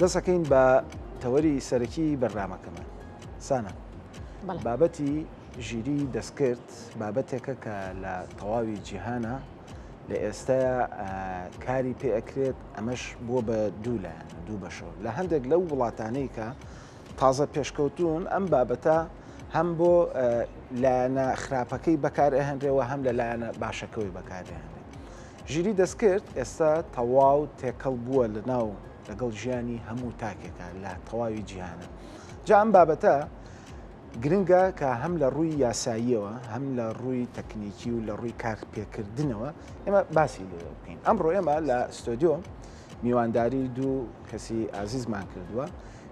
دەسەکەین بە تەوەری سەرەکی بەرنامەکەمان. سانا، بابەتی ژیری دەستکرد بابەتێکە کە لە تەواوی جیهانە لە ئێستایا کاری پێ ئەکرێت، ئەمەش بووە بە دوو لایەن، دوو بەشەوە. لە هەندێک لەو وڵاتانەی کە تازە پێشکەوتوون ئەم بابەتە هەم بۆ لایەنە خراپەکەی بەکارئەهێنرێ و هەم لە لایەنە باشەکەوەی بەکارئەهێنرێ. ژیری دەستکرد ئێستا تەواو تێکەڵ بووە لە ناو لەگەڵ ژیانی هەموو تاکێکە لە تەواوی جیهانە. جا ئەم بابەتە گرنگە کە هەم لە ڕووی یاساییەوە هەم لە ڕووی تەکنیکی و لە ڕووی کارپێکردنەوە ئێمە باسی لێ بکەین. ئەمڕۆ ئێمە لە ستۆدیۆ میوانداری دوو کەسی ئازیزمان کردووە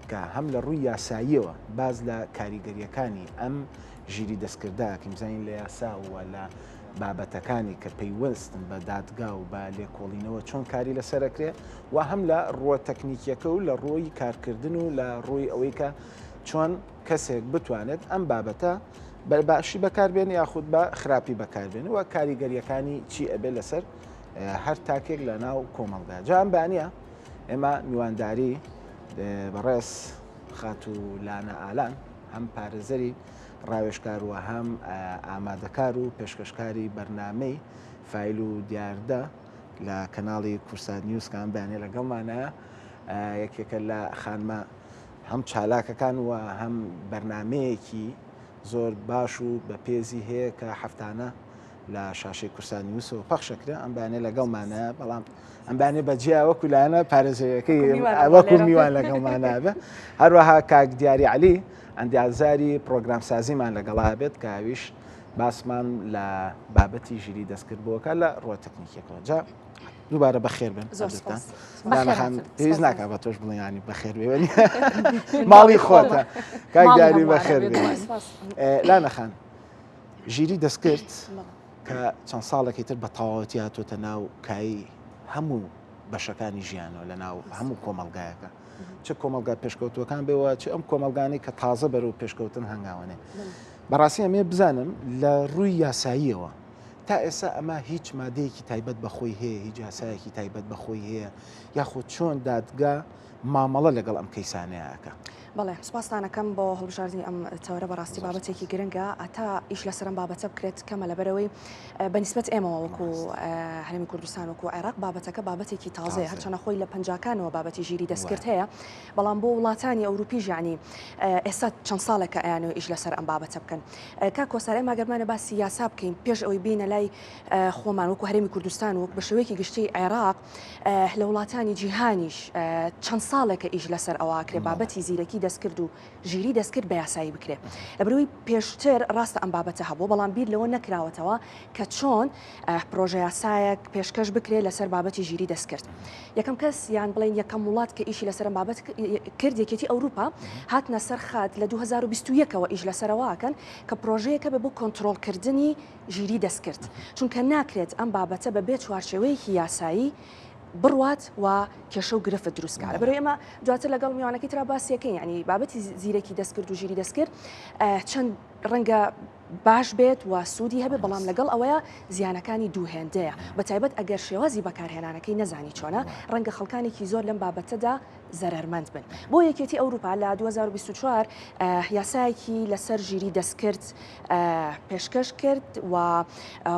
کە هەم لە ڕووی یاساییەوە باس لە کاریگەرییەکانی ئەم ژیری دەستکردە ئەکەین بزانین لە یاسا و لە بابەتەکانی کە پەیوەستن بە دادگا و بە لێکۆڵینەوە چۆن کاری لەسەر ئەکرێ و هەم لە ڕووە تەکنیکیەکە و لە ڕووی کارکردن و لە ڕووی ئەوەی کە چۆن کەسێک بتوانێت ئەم بابەتە بە باشی بەکاربێن یاخود بە خراپی بەکاربێن و کاریگەریەکانی چی ئەبێ لەسەر هەر تاکێک لە ناو کۆمەڵگا. جا ئەم بەیانە ئێمە میوانداری بەڕێز خاتوو لانە ئالان هەم پارێزەری ڕاوێژکار و هەم ئامادەکار و پێشکەشکاری بەرنامەی فایل و دیاردە لە کەناڵی کورسات نیوز کە ئەم بەیانە لەگەڵمانە یەکێکە لە خانمە هەم چالاکەکان و هەم بەرنمەیەکی زۆر باش و بەپێزی هەیە کە هەفتانە لە شاشەی کوردستان نیوسەوە پەخشەکرێ ئەم بەیانە لەگەڵمانە بەڵام ئەم بەیانە بەجیا وەکو لایەنە پارێزەرەکەی وەکو میوان لەگەڵمانە بێ هەروەها کاک دیاری علی ئەندازاری پرۆگرامسازیمان لەگەڵا بێت کە ئەویش باسمان لە بابەتی ژیری دەستکرد بۆکە لە ڕووە تەکنیکیەکەوە جا دووبارە بەخێر بن پێویست ناکە بە تۆش بڵێنانی بەخێر بێ ماڵی خۆتە کاک دیاری بەخێر بێ لانەخان ژیری دەستکرد کە چەند ساڵێکی تر بە تەواوەتی هاتۆتە ناو کایی هەموو بەشەکانی ژیانەوە لە ناو هەموو کۆمەڵگایەکە چ کۆمەڵگا پێشکەوتوەکان بێەوە چ ئەم کۆمەلگانی کە تازە بەرەو پێشکەوتن هەنگاوەنێ بەڕاستی ئەمێ بزانم لە ڕووی یاساییەوە تا ئێستا ئەمە هیچ مادەیەکی تایبەت بەخۆی هەیە هیچ یاسایەکی تایبەت بەخۆی هەیە یاخود چۆن دادگا مامەڵە لەگەڵ ئەم کەیسانەیە ئەکا؟ بەڵێ سوپاستان ئەکەم بۆ هەڵبژاردنی ئەم تەوەرە بەڕاستی بابەتێکی گرنگە هەتا ئیش لەسەر ئەم بابەتە بکرێت کەمە لەبەرەوەی بە نیسبەت ئێمەوە وەکو هەرێمی کوردستان وەکو عێراق بابەتەکە بابەتێکی تازەیە هەرچەنە خۆی لە پەنجاکانەوە بابەتی ژیری دەستکرد هەیە بەڵام بۆ وڵاتانی ئەوروپیش یعنی ئێستا چەند ساڵێکە ئەیانەوە ئیش لەسەر ئەم بابەتە بکەن کاک کۆسار ئێمە گەرمانە باسی یاسا بکەین پێش ئەوەی بینە لای خۆمان وەکو هەرێمی کوردستان وەک بە شێوەیەکی گشتی عێراق لە وڵاتانی جیهانیش چەند ساڵێکە ئیش لەسەر ئەوە ئەکرێ بابەتی زیرەکی دەستکرد و ژیری دەستکرد بە یاسایی بکرێ. لەبەرئەوەی پێشتر ڕاستە ئەم بابەتە هەبوو بەڵام بیر لەوە نەکراوەتەوە کە چۆن پرۆژەیاسایەک پێشکەش بکرێ لەسەر بابەتی ژیری دەستکرد. یەکەم کەس یان بڵێین یەکەم وڵات کە ئیشی لەسەر ئەم بابەت کرد یەکێتی ئەوروپا هاتنە سەر خات لە 2021 ەوە ئیش لەسەرەوە ئەکەن کە پرۆژەیەکە بێ بۆ کۆنترۆڵکردنی ژیری دەستکرد، چونکە ناکرێت ئەم بابەتە بە بێ چوارچێوەیەکی یاسایی بڕوات و کێشە و گرفت دروست بکات. لەبەرئەوەی ئێمە دواتر لەگەڵ میوانەکەی ترا باسی ئەکەین، یانی بابەتی زیرەکی دەستکرد و ژیری دەستکرد چەند ڕەنگە باش بێت و سوودی هەبێت، بەڵام لەگەڵ ئەوەیە زیانەکانی دوو هێندەیە، بە تایبەت ئەگەر شێوازی بەکارهێنانەکەی نەزانی چۆنە، ڕەنگە خەڵکانێکی زۆر لەم بابەتەدا زەرەرمەند بن. بۆ یەکێتی ئەوروپا لە 2024 یاسایەکی لەسەر ژیری دەستکرد پێشکەش کرد و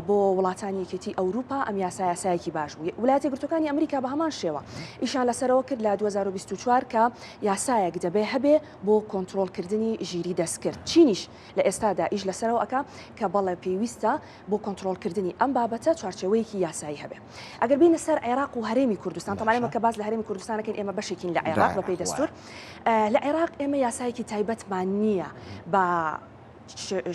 بۆ وڵاتانی یەکێتی ئەوروپا ئەم یاسا یاسایەکی باش بوو. وڵاتە یەکگرتووەکانی ئەمریکا بە هەمان شێوە ئیشیان لەسەرەوە کرد لە 2024 کە یاسایەک دەبێ هەبێ بۆ کۆنترۆڵکردنی ژیری دەستکرد. چینیش لە ئێستادا ئیش لەسەرەوە ئەکا کە بەڵێ پێویستە بۆ کۆنترۆڵکردنی ئەم بابەتە چوارچێوەیەکی یاسایی هەبێ. ئەگەر بێینە سەر عێراق و هەرێمی کوردستان، تەبعەن ئێمە کە باس لە هەرێمی کوردستان ئەکەین ئێمە بەشێکین لە عێراق بەپێی دەستوور. لە عێراق ئێمە یاسایەکی تایبەتمان نییە بە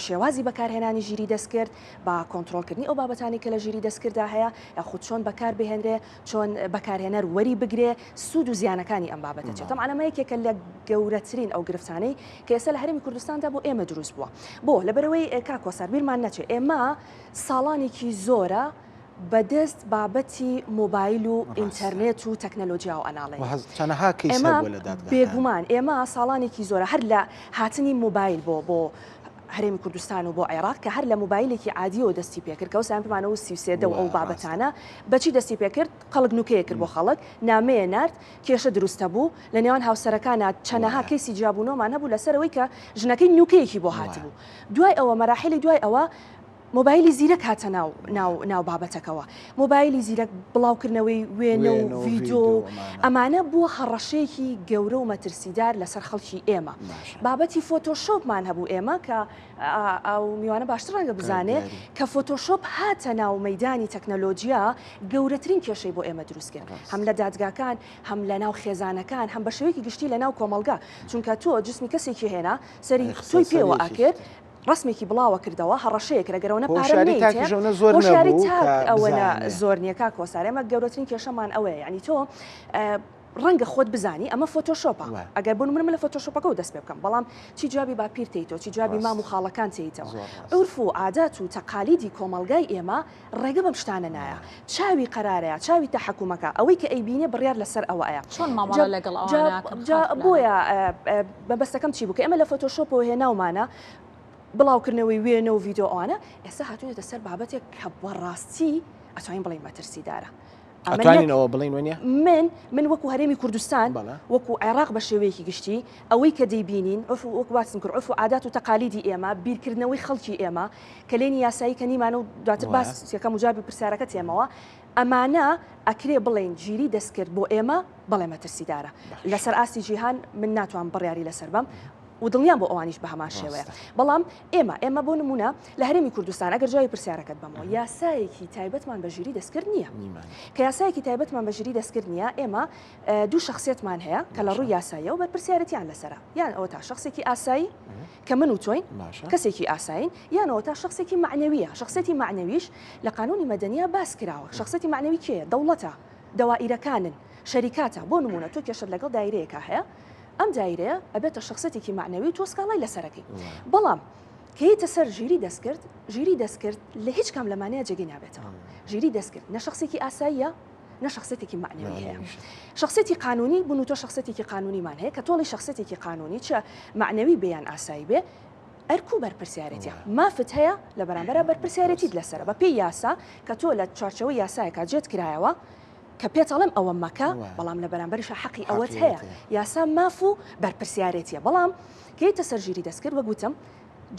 شێوازی بەکارهێنانی ژیری دەستکرد، بە کۆنترۆڵکردنی ئەو بابەتانەی کە لە ژیری دەستکردا هەیە، یاخود چۆن بەکار بهێنرێ، چۆن بەکارهێنەر وەری بگرێ، سوود و زیانەکانی ئەم بابەتە چیە. تەبعەن ئەمە یەکێکە لە گەورەترین ئەو گرفتانەی کە ئێستا لە هەرێمی کوردستاندا بۆ ئێمە دروست بووە. بۆ؟ لەبەرئەوەی کاک کۆسار بیرمان نەچێ ئێمە ساڵانێکی زۆرە بەدەست بابەتی مۆبایل و ئینتەرنێت و تەکنەلۆجیاوە ئەناڵێین. چەنەها کەیس هەبووە لە دادگاکان. بێگومان ئێمە ساڵانێکی زۆرە هەر لە هاتنی مۆبایل بۆ بۆ. هەرێمی کوردستان و بۆ عێراق کە هەر لە مۆبایلێکی عادیەوە دەستی پێکرد کە ئەوسایان پێمانەوە 33 دە و ئەو بابەتانە بەچی دەستی پێکرد خەڵک نوکەیە کرد بۆ خەڵک نامەیە نارد کێشە دروستە بوو لە نێوان هاوسەرەکانا چەنەها کەیسی جیابوونەوەمان هەبوو لەسەر ئەوەی کە ژنەکەی نوکەیەکی بۆ هاتبوو دوای ئەوە مەراحیلی دوای ئەوە مۆبایلی زیرەک هاتە ناو ناو ناو بابەتەکەوە مۆبایلی زیرەک بڵاوکردنەوەی وێنە و ڤیدۆ و ئەمانە بووە هەڕەشەیەکی گەورە و مەترسیدار لەسەر خەڵکی ئێمە بابەتی فۆتۆشۆپمان هەبوو ئێمە کە ئەو میوانە باشتر ڕەنگە بزانێ کە فۆتۆشۆپ هاتە ناو مەدانی تەکنەلۆجیا گەورەترین کێشەی بۆ ئێمە دروست کرد هەم لە دادگاکان هەم لە ناو خێزانەکان هەم بە شێوەیەکی گشتی لە ناو کۆمەڵگا چونکە تۆ جسمی کەسێکی هێنا سەری تۆی پێوە ئەکرد ڕەسمێکی بڵاوە کردەوە هەڕەشەیە کرد ئەگەر ئەوەنە پارەم هۆشیاری نەیتێ تاکیش ئەونە زۆر هۆشیاری نەبوو تاک کە ئەوەنە بزانێ. زۆر نییە کاک کۆسار ئێمە گەورەترین کێشەمان ئەوەیە یعنی تۆ ڕەنگە خۆت بزانی ئەمە فۆتۆشۆپە وایە. ئەگەر بۆ نمونە من لە فۆتۆشۆپەکەوە دەست پێ بکەم بەڵام چی جوابی باپیر تێیتەوە چی جوابی مام و ڕاست. خاڵەکان تێیتەوە زۆر ڕاست. عورف و عادات و تەقالیدی کۆمەڵگای ئێمە ڕێگە بەم شتانە نایە چاوی قەرارەیە چاوی تەحەکومەکە ئەوەی کە ئەیبینێ بڕیار لەسەر ئەوە ئەیە چۆن مامەڵە لەگەڵ ئەوانە ئەکەن جا خاتوو لانا؟ بۆیە مەبەستەکەم چی بوو کە ئێمە لە فۆتۆشۆپەوە هێناومانە بڵاوکردنەوەی وێنە و ڤیدۆ ئەوانە ئێستا هاتوونەتە سەر بابەتێک کە بەڕاستی ئەتوانین بڵێین مەترسیدارە. ئەمە ئەتوانین ئەوە بڵێین وەنیە؟ من من وەکو هەرێمی کوردستان بەڵێ. وەکو عێراق بە شێوەیەکی گشتی ئەوەی کە دەیبینین عورف وەکو باسم کرد عورف و عادات و تەقالیدی ئێمە بیرکردنەوەی خەڵکی ئێمە کەلێنی یاسایی کە نیمانە و دواتر وایە. باس یەکەم و جوابی پرسیارەکە تێمەوە ئەمانە ئەکرێ بڵێین ژیری دەستکرد بۆ ئێمە بەڵێ مەترسیدارە باشە. لەسەر ئاستی جیهان من ناتوانم بڕیاری لەسەر بەم و دڵنیام بۆ ئەوانیش بە هەمان شێوەیە بەڵام ئێمە ئێمە بۆ نمونە لە هەرێمی کوردستان ئەگەر جوابی پرسیارەکەت بەمەوە یاسایەکی تایبەتمان بە ژیری دەستکرد نییە کە یاسایەکی تایبەتمان بە ژیری دەستکرد نییە ئێمە دوو شخصیتمان هەیە کە لە ڕووی یاساییەوە بەرپرسیارەتیان لەسەرە یان ئەوە تا شخصێکی ئاسایی کە من و تۆین کەسێکی ئاسایین یانەوە تا شخصێکی معنەویە شخصێتی معنەویش لە قانونی مەدەنیا باس کراوە شخصێتی معنەوی کێیە دەوڵەتە دەوائیرەکانن شەریکاتە بۆ نمونە تۆ کێشت لەگەڵ دایرەیەکا هەیە ئەم دایرەیە ئەبێتە شەخسیەتێکی مەعنەوی و تۆ سکاڵای لەسەر ئەکەی. بەڵام کە یەیتە سەر ژیری دەستکرد، ژیری دەستکرد لە هیچ کام لەمانەیە جێگەی نابێتەوە. ژیری دەستکرد نە شەخسێکی ئاساییە، نە شەخسیەتێکی مەعنەوی هەیە. شەخسیەتی قانونی بوون و تۆ شەخسیەتێکی قانونیمان هەیە کە تۆڵی شەخسیەتێکی قانونی چ مەعنەوی بێ یان ئاسایی بێ ئەرک و بەرپرسیارێتیە. مافت هەیە لە بەرامبەرا بەرپرسیارێتیت لەسەرە. بە پێی یاسا کە تۆ لە چوارچێوەی یاسایەکا جێت کرایەوە، کە پێت ئەڵێم ئەوە مەکە، بەڵام لە بەرامبەریشا حەقی ئەوەت هەیە. یاسا ماف و بەرپرسیارێتیە. بەڵام کە یەیتە سەر ژیری دەستکرد، وەک وتم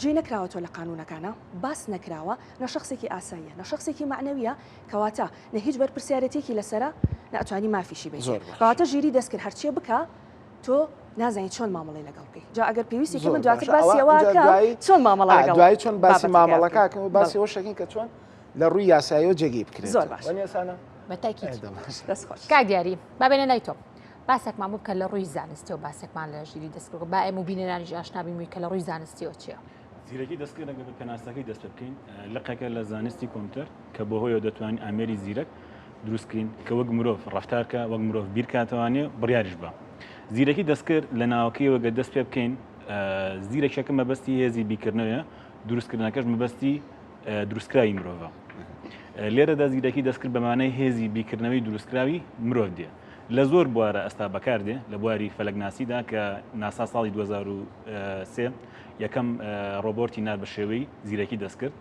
جێ نەکراوەتەوە لە قانوونەکانا، باس نەکراوە، نە شەخسێکی ئاساییە، نە شەخسێکی مەعنەویە، کەواتە نە هیچ بەرپرسیارێتیەکی لەسەرە، نە ئەتوانی مافیشی بەیتێ. کەواتە ژیری دەستکرد هەرچیە بکا تۆ نازانی چۆن مامەڵەی لەگەڵ بکەی. جا ئەگەر پێویستی کرد من دواتر باسی ئەوە ئەکەم چۆن مامەڵە لەگەڵ دوایی چۆن باسی بابەتەکە مامەڵەکە بکەین. ئەکەم و باسی ئەوەش ئەکەین کە چۆن لە ڕووی یاساییەوە جێگەی بکرێت. زۆر باش. وەنیە سانا؟ بە تاکید. ئێ دەڵێ. دەست خۆش. کاک دیاری با بێنە لای تۆ باسێکمان بۆ بکە لە ڕووی زانستیەوە باسێکمان لە ژیری دەستکرد با ئێمە و بینەرانیش ئاشنا بین کە لە ڕووی زانستیەوە چییە؟ زیرەکی دەستکرد ئەگەر بە پێناسەکەی دەست پێ بکەین لقێکە لە زانستی کۆمپیوتەر کە بەهۆیەوە دەتوانین ئامێری زیرەک دروست کەین کە وەک مرۆڤ ڕەفتار کە وەک مرۆڤ بیرکاتەوانێ بڕیاریش بە زیرەکی دەستکرد لە ناوەکەیەوە گەر دەست پێ بکەین زیرەکیەکە مەبەستی هێزی بیرکردنەوەیە دروستکردنەکەش مەبەستی دروستکراوی مرۆڤە. لێرەدا زیرەکی دەستکرد بە مانای هێزی بیرکردنەوەی دروستکراوی مرۆڤ دێ. لە زۆر بوارە ئەستا بەکار دێ، لە بواری فەلەکناسیدا کە ناسا ساڵی 2003 یەکەم ڕۆبۆرتی نار بە شێوەی زیرەکی دەستکرد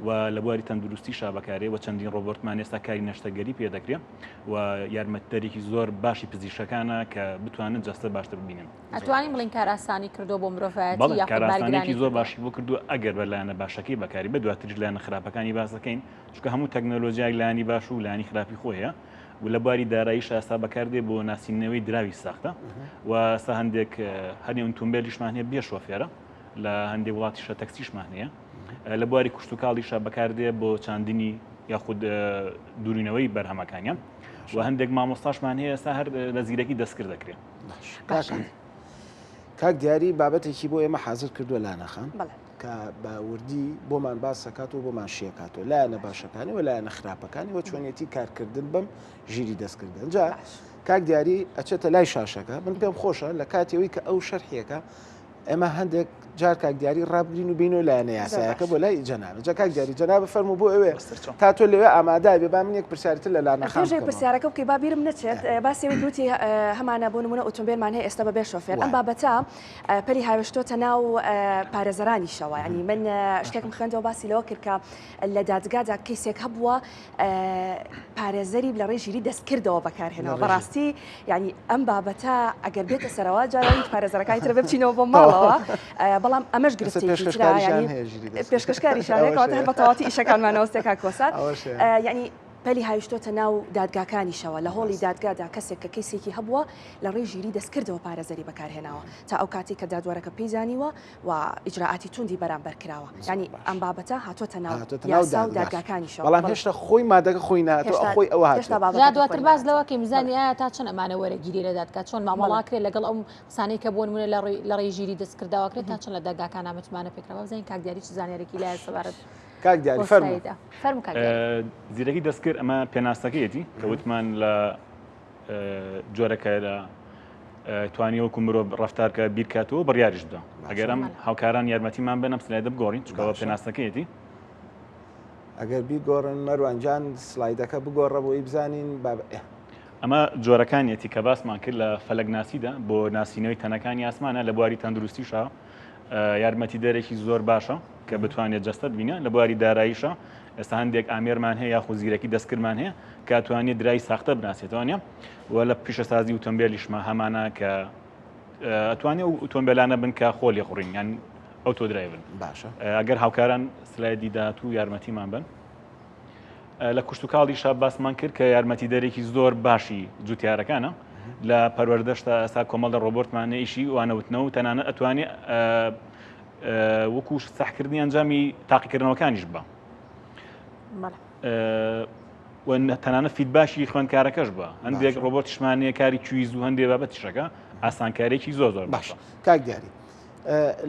و لە بواری تەندروستیشا بەکارێ و چەندین ڕۆبۆرتمان ئێستا کاری نەشتەرگەری پێ دەکرێ و یارمەتیدەرێکی زۆر باشی پزیشکەکانە کە بتوانن جەستە باشتر ببینن. ئەتوانین بڵێین کارئاسانی کردووە بۆ مرۆڤایەتی بەڵێ یاخود کارئاسانیەکی بارگرانی زۆر کردووە؟ باشی بۆ کردووە ئەگەر بە لایەنە باشەکەی بەکاری بێت دواتریش لایەنە خراپەکانی باس دەکەین چونکە هەموو تەکنەلۆجیایەک لایەنی باش و لایەنی خراپی خۆی هەیە و لە بواری داراییش ئێستا بەکاردێ بۆ ناسینەوەی دراوی ساختە و ئێستا هەندێک هەنێ ئۆتۆمبێلیشمان هەیە بێ شۆفێرە لە هەندێک وڵاتیشە تەکسیشمان هەیە لە بواری کشتوکاڵیشە بەکاردێ بۆ چاندنی یاخود دوورینەوەی بەرهەمەکانیان و هەندێک مامۆستاشمان هەیە ئێستا هەر بە زیرەکی دەستکرد دەکرێت کاک دیاری بابەتێکی بۆ ئێمە حازر کردووە لانە خان کە بە وردی بۆمان باسەکات و بۆمان شیەکاتەوە لایەنە باشەکانی و لایەنە خراپەکانی و چۆنیەتی کارکردن بەم ژیری دەستکردن جا کاک دیاری ئەچێتە لای شاشەکە من پێم خۆشە لە کاتیەوەی کە ئەو شەرحیەکە. ئێمە هەندێک جار کاک دیاری ڕابگرین و بینەوە لایەنە یاسایەکە بۆ لای جەنابە جا کاک دیاری جەنابە فەرموو بۆ ئەوێ تا تۆ لەوێ ئامادە بێ با من یەک پرسیاری تر لە لانە خان پێش پرسیارەکە بکەی با بیرم نەچێت باسی ئەوەی وتی هەمانە بۆ نمونە ئۆتۆمبیلمان هەیە ئێستا بەبێ شۆفێر ئەم بابەتە پەلی هاوێشتۆتە ناو پارێزەرانیشەوە یعنی من شتێکم خوێندەوە باسی لەوە کرد کە لە دادگادا کەیسێک هەبووە پارێزەری لە ڕێی ژیری دەستکردەوە بەکارهێناوە بەڕاستی یعنی ئەم بابەتە ئەگەر بێتە سەرەوە جارانی پارێزەرەکانی تر بچینەوە بۆ ماڵەوە بەڵام ئەمەش گرفتێکی پێشکەشکاریشان کەواتە هەر بە تەواوەتی ئیشەکانمانەوە سێکا کۆسار یعنی پەلی هاویشتۆتە ناو دادگاکانیشەوە لە هۆڵی دادگادا کەسێک کە کەیسێکی هەبووە لە ڕێی ژیری دەستکردەوە پارێزەری بەکارهێناوە تا ئەو کاتی کە دادوەرەکە پێی زانیوە و ئیجرائاتی توندی بەرامبەر کراوە یانی ئەم بابەتە هاتۆتە ناو یاسا و دادگاکانیشەوە. بەڵام هێشتا خۆی مادەکە خۆی نهاتوە خۆی ئەوە هاتوە. جا دواتر باس لەوە کەین بزانین ئایا تا چەند ئەمانە وەرەگیرێ لە دادگا چۆن مامەڵە کرێ لەگەڵ ئەو قسانەی کە بۆ نمونە لە ڕێی لە ڕێی ژیری دەستکردەوە کرێت تا چەند لە دادگاکانا متمانە پێکراوە بزانین کاک دیاری چ زانیارێکی لایە سەبارەت کاک دیاری فەرموو. فەرموو کاک دیاری. زیرەکی دەستکرد ئەمە پێناسەکەیەتی کە وتمان لە جۆرەکە لە توانی وەکو مرۆڤ ڕفتارکە بیرکاتەوە بڕیاریش بدە ئەگەر ئەم هاوکاران یارمەتیمان بن ئەم سلایدە بگۆڕین چونکەوە پێناسەکەیەتی. ئەگەر بیگۆڕن مەروان جان سلایدەکە بگۆڕە بۆی بزانین باب ئەمە جۆرەکانیەتی کە باسمان کرد لە فەلەکناسیدا بۆ ناسینەوەی تەنەکانی ئاسمانە لە بواری تەندروستیشە یارمەتی دەرێکی زۆر باشە کە بتوانێت جەستە ببینە لە بواری داراییشە ئێستا هەندێک ئامێرمان هەیە یاخود زیرەکی دەستکردمان هەیە کە توانێت درای ساختە بناسێتەوە نیە و لە پیشەسازی ئۆتۆمبیلیشمە هەمانە کە ئەتوانێت ئەو ئۆتۆمبیلانە بن کە خۆ لێخوڕین یان auto drive ن باشە ئەگەر هاوکاران سلایدی داهاتوو یارمەتیمان بن لە کوشتتوکاڵیشا باسمان کرد کە یارمەتیدەرێکی زۆر باشی جوتیارەکانە لە پەروەردەشتا ئێستا کۆمەڵە ڕۆبۆتمان ئیشی وانەوتنەوە و تەنانەت ئەتوانێت وەکو سەحکردنی ئەنجامی تاقیکردنەوەکانیش بە تەنانە feedback ی خوێندکارەکەش بە هەندێک ڕۆبۆتیشمانەیە کاری quiz و هەندێک بابەتیشەکە ئاسانکارێکی زۆر زۆر باش کاک دیاری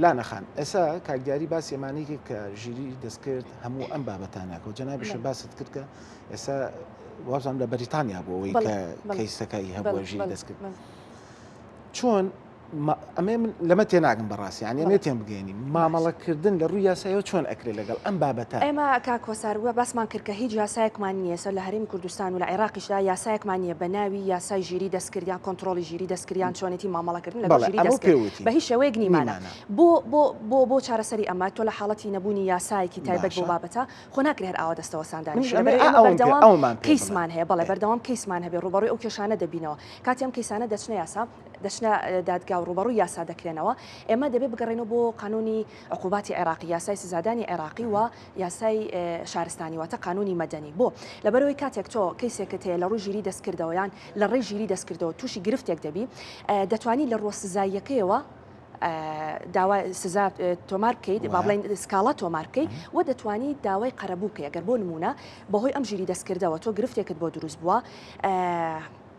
لانە خان ئێسا کاک دیاری باسی ئەمانەی کرد کە ژیری دەستکرد هەموو ئەم بابەتانەکە و جەنابیشە باست کرد کە ئێستا وازم لە بەریتانیا بۆ ئەوەی کە کەیسەکەی هەبووە ژیری دەستکرد چۆن ئەمێ من لەمە تێناگەم بەڕاستی یانی ئەمێ تێم بگەێنی مامەڵەکردن لە ڕووی یاسایەوە چۆن ئەکرێ لەگەڵ ئەم بابەتە؟ ئێمە کاک کۆسار وە باسمان کرد کە هیچ یاسایەکمان نییە سەر لە هەرێمی کوردستان و لە عێراقیشدا یاسایەکمان نییە بە ناوی یاسای ژیری دەستکرد یان کۆنتڕۆڵی ژیری دەستکرد یان چۆنێتی مامەڵەکردن لەگەڵ بەڵێ ژیری ئەمە دەستکرد پێ وتین بە هیچ شێوەیەک نیمانە نیمانە. بۆ بۆ بۆ بۆ چارەسەری ئەمە تۆ لە حاڵەتی نەبوونی یاسایەکی تایبەت بۆ باشە. بابەتە خۆ ناکرێ هەر ئاوا دەستەوەسان منیش دانیشی ئەمێ لەبەرئەوەی ئا ئێمە ئەوەم پێ بەردەوام ئەوەمان پێ بڵێ. کەیسمان هەیە بەڵێ ئێ. بەردەوام کەیسمان هەبێ ڕووبەڕووی ئەو کێشانە دەبینەوە کاتێ ئەم کەیسانە دەچنە یاسا دەچنە دادگا و ڕووبەڕووی یاسا دەکرێنەوە، ئێمە دەبێ بگەڕێینەوە بۆ قانوونی عقوباتی عێراقی، یاسای سزادانی عێراقی و یاسای شارستانی واتە قانوونی مەدەنی. بۆ؟ لەبەرئەوەی کاتێک تۆ کەیسێکت هەیە لە ڕووی ژیری دەستکردەوە یان لە ڕێی ژیری دەستکردەوە تووشی گرفتێک دەبی، دەتوانی لە ڕووە سزاییەکەیەوە داوا سزا تۆمار بکەیت، با بڵێین سکاڵا تۆمار بکەیت و دەتوانی داوای قەرەبوو بکەی. ئەگەر بۆ نموونە بەهۆی ئەم ژیری دەستکردەوە تۆ گرفتێکت بۆ دروست بووە،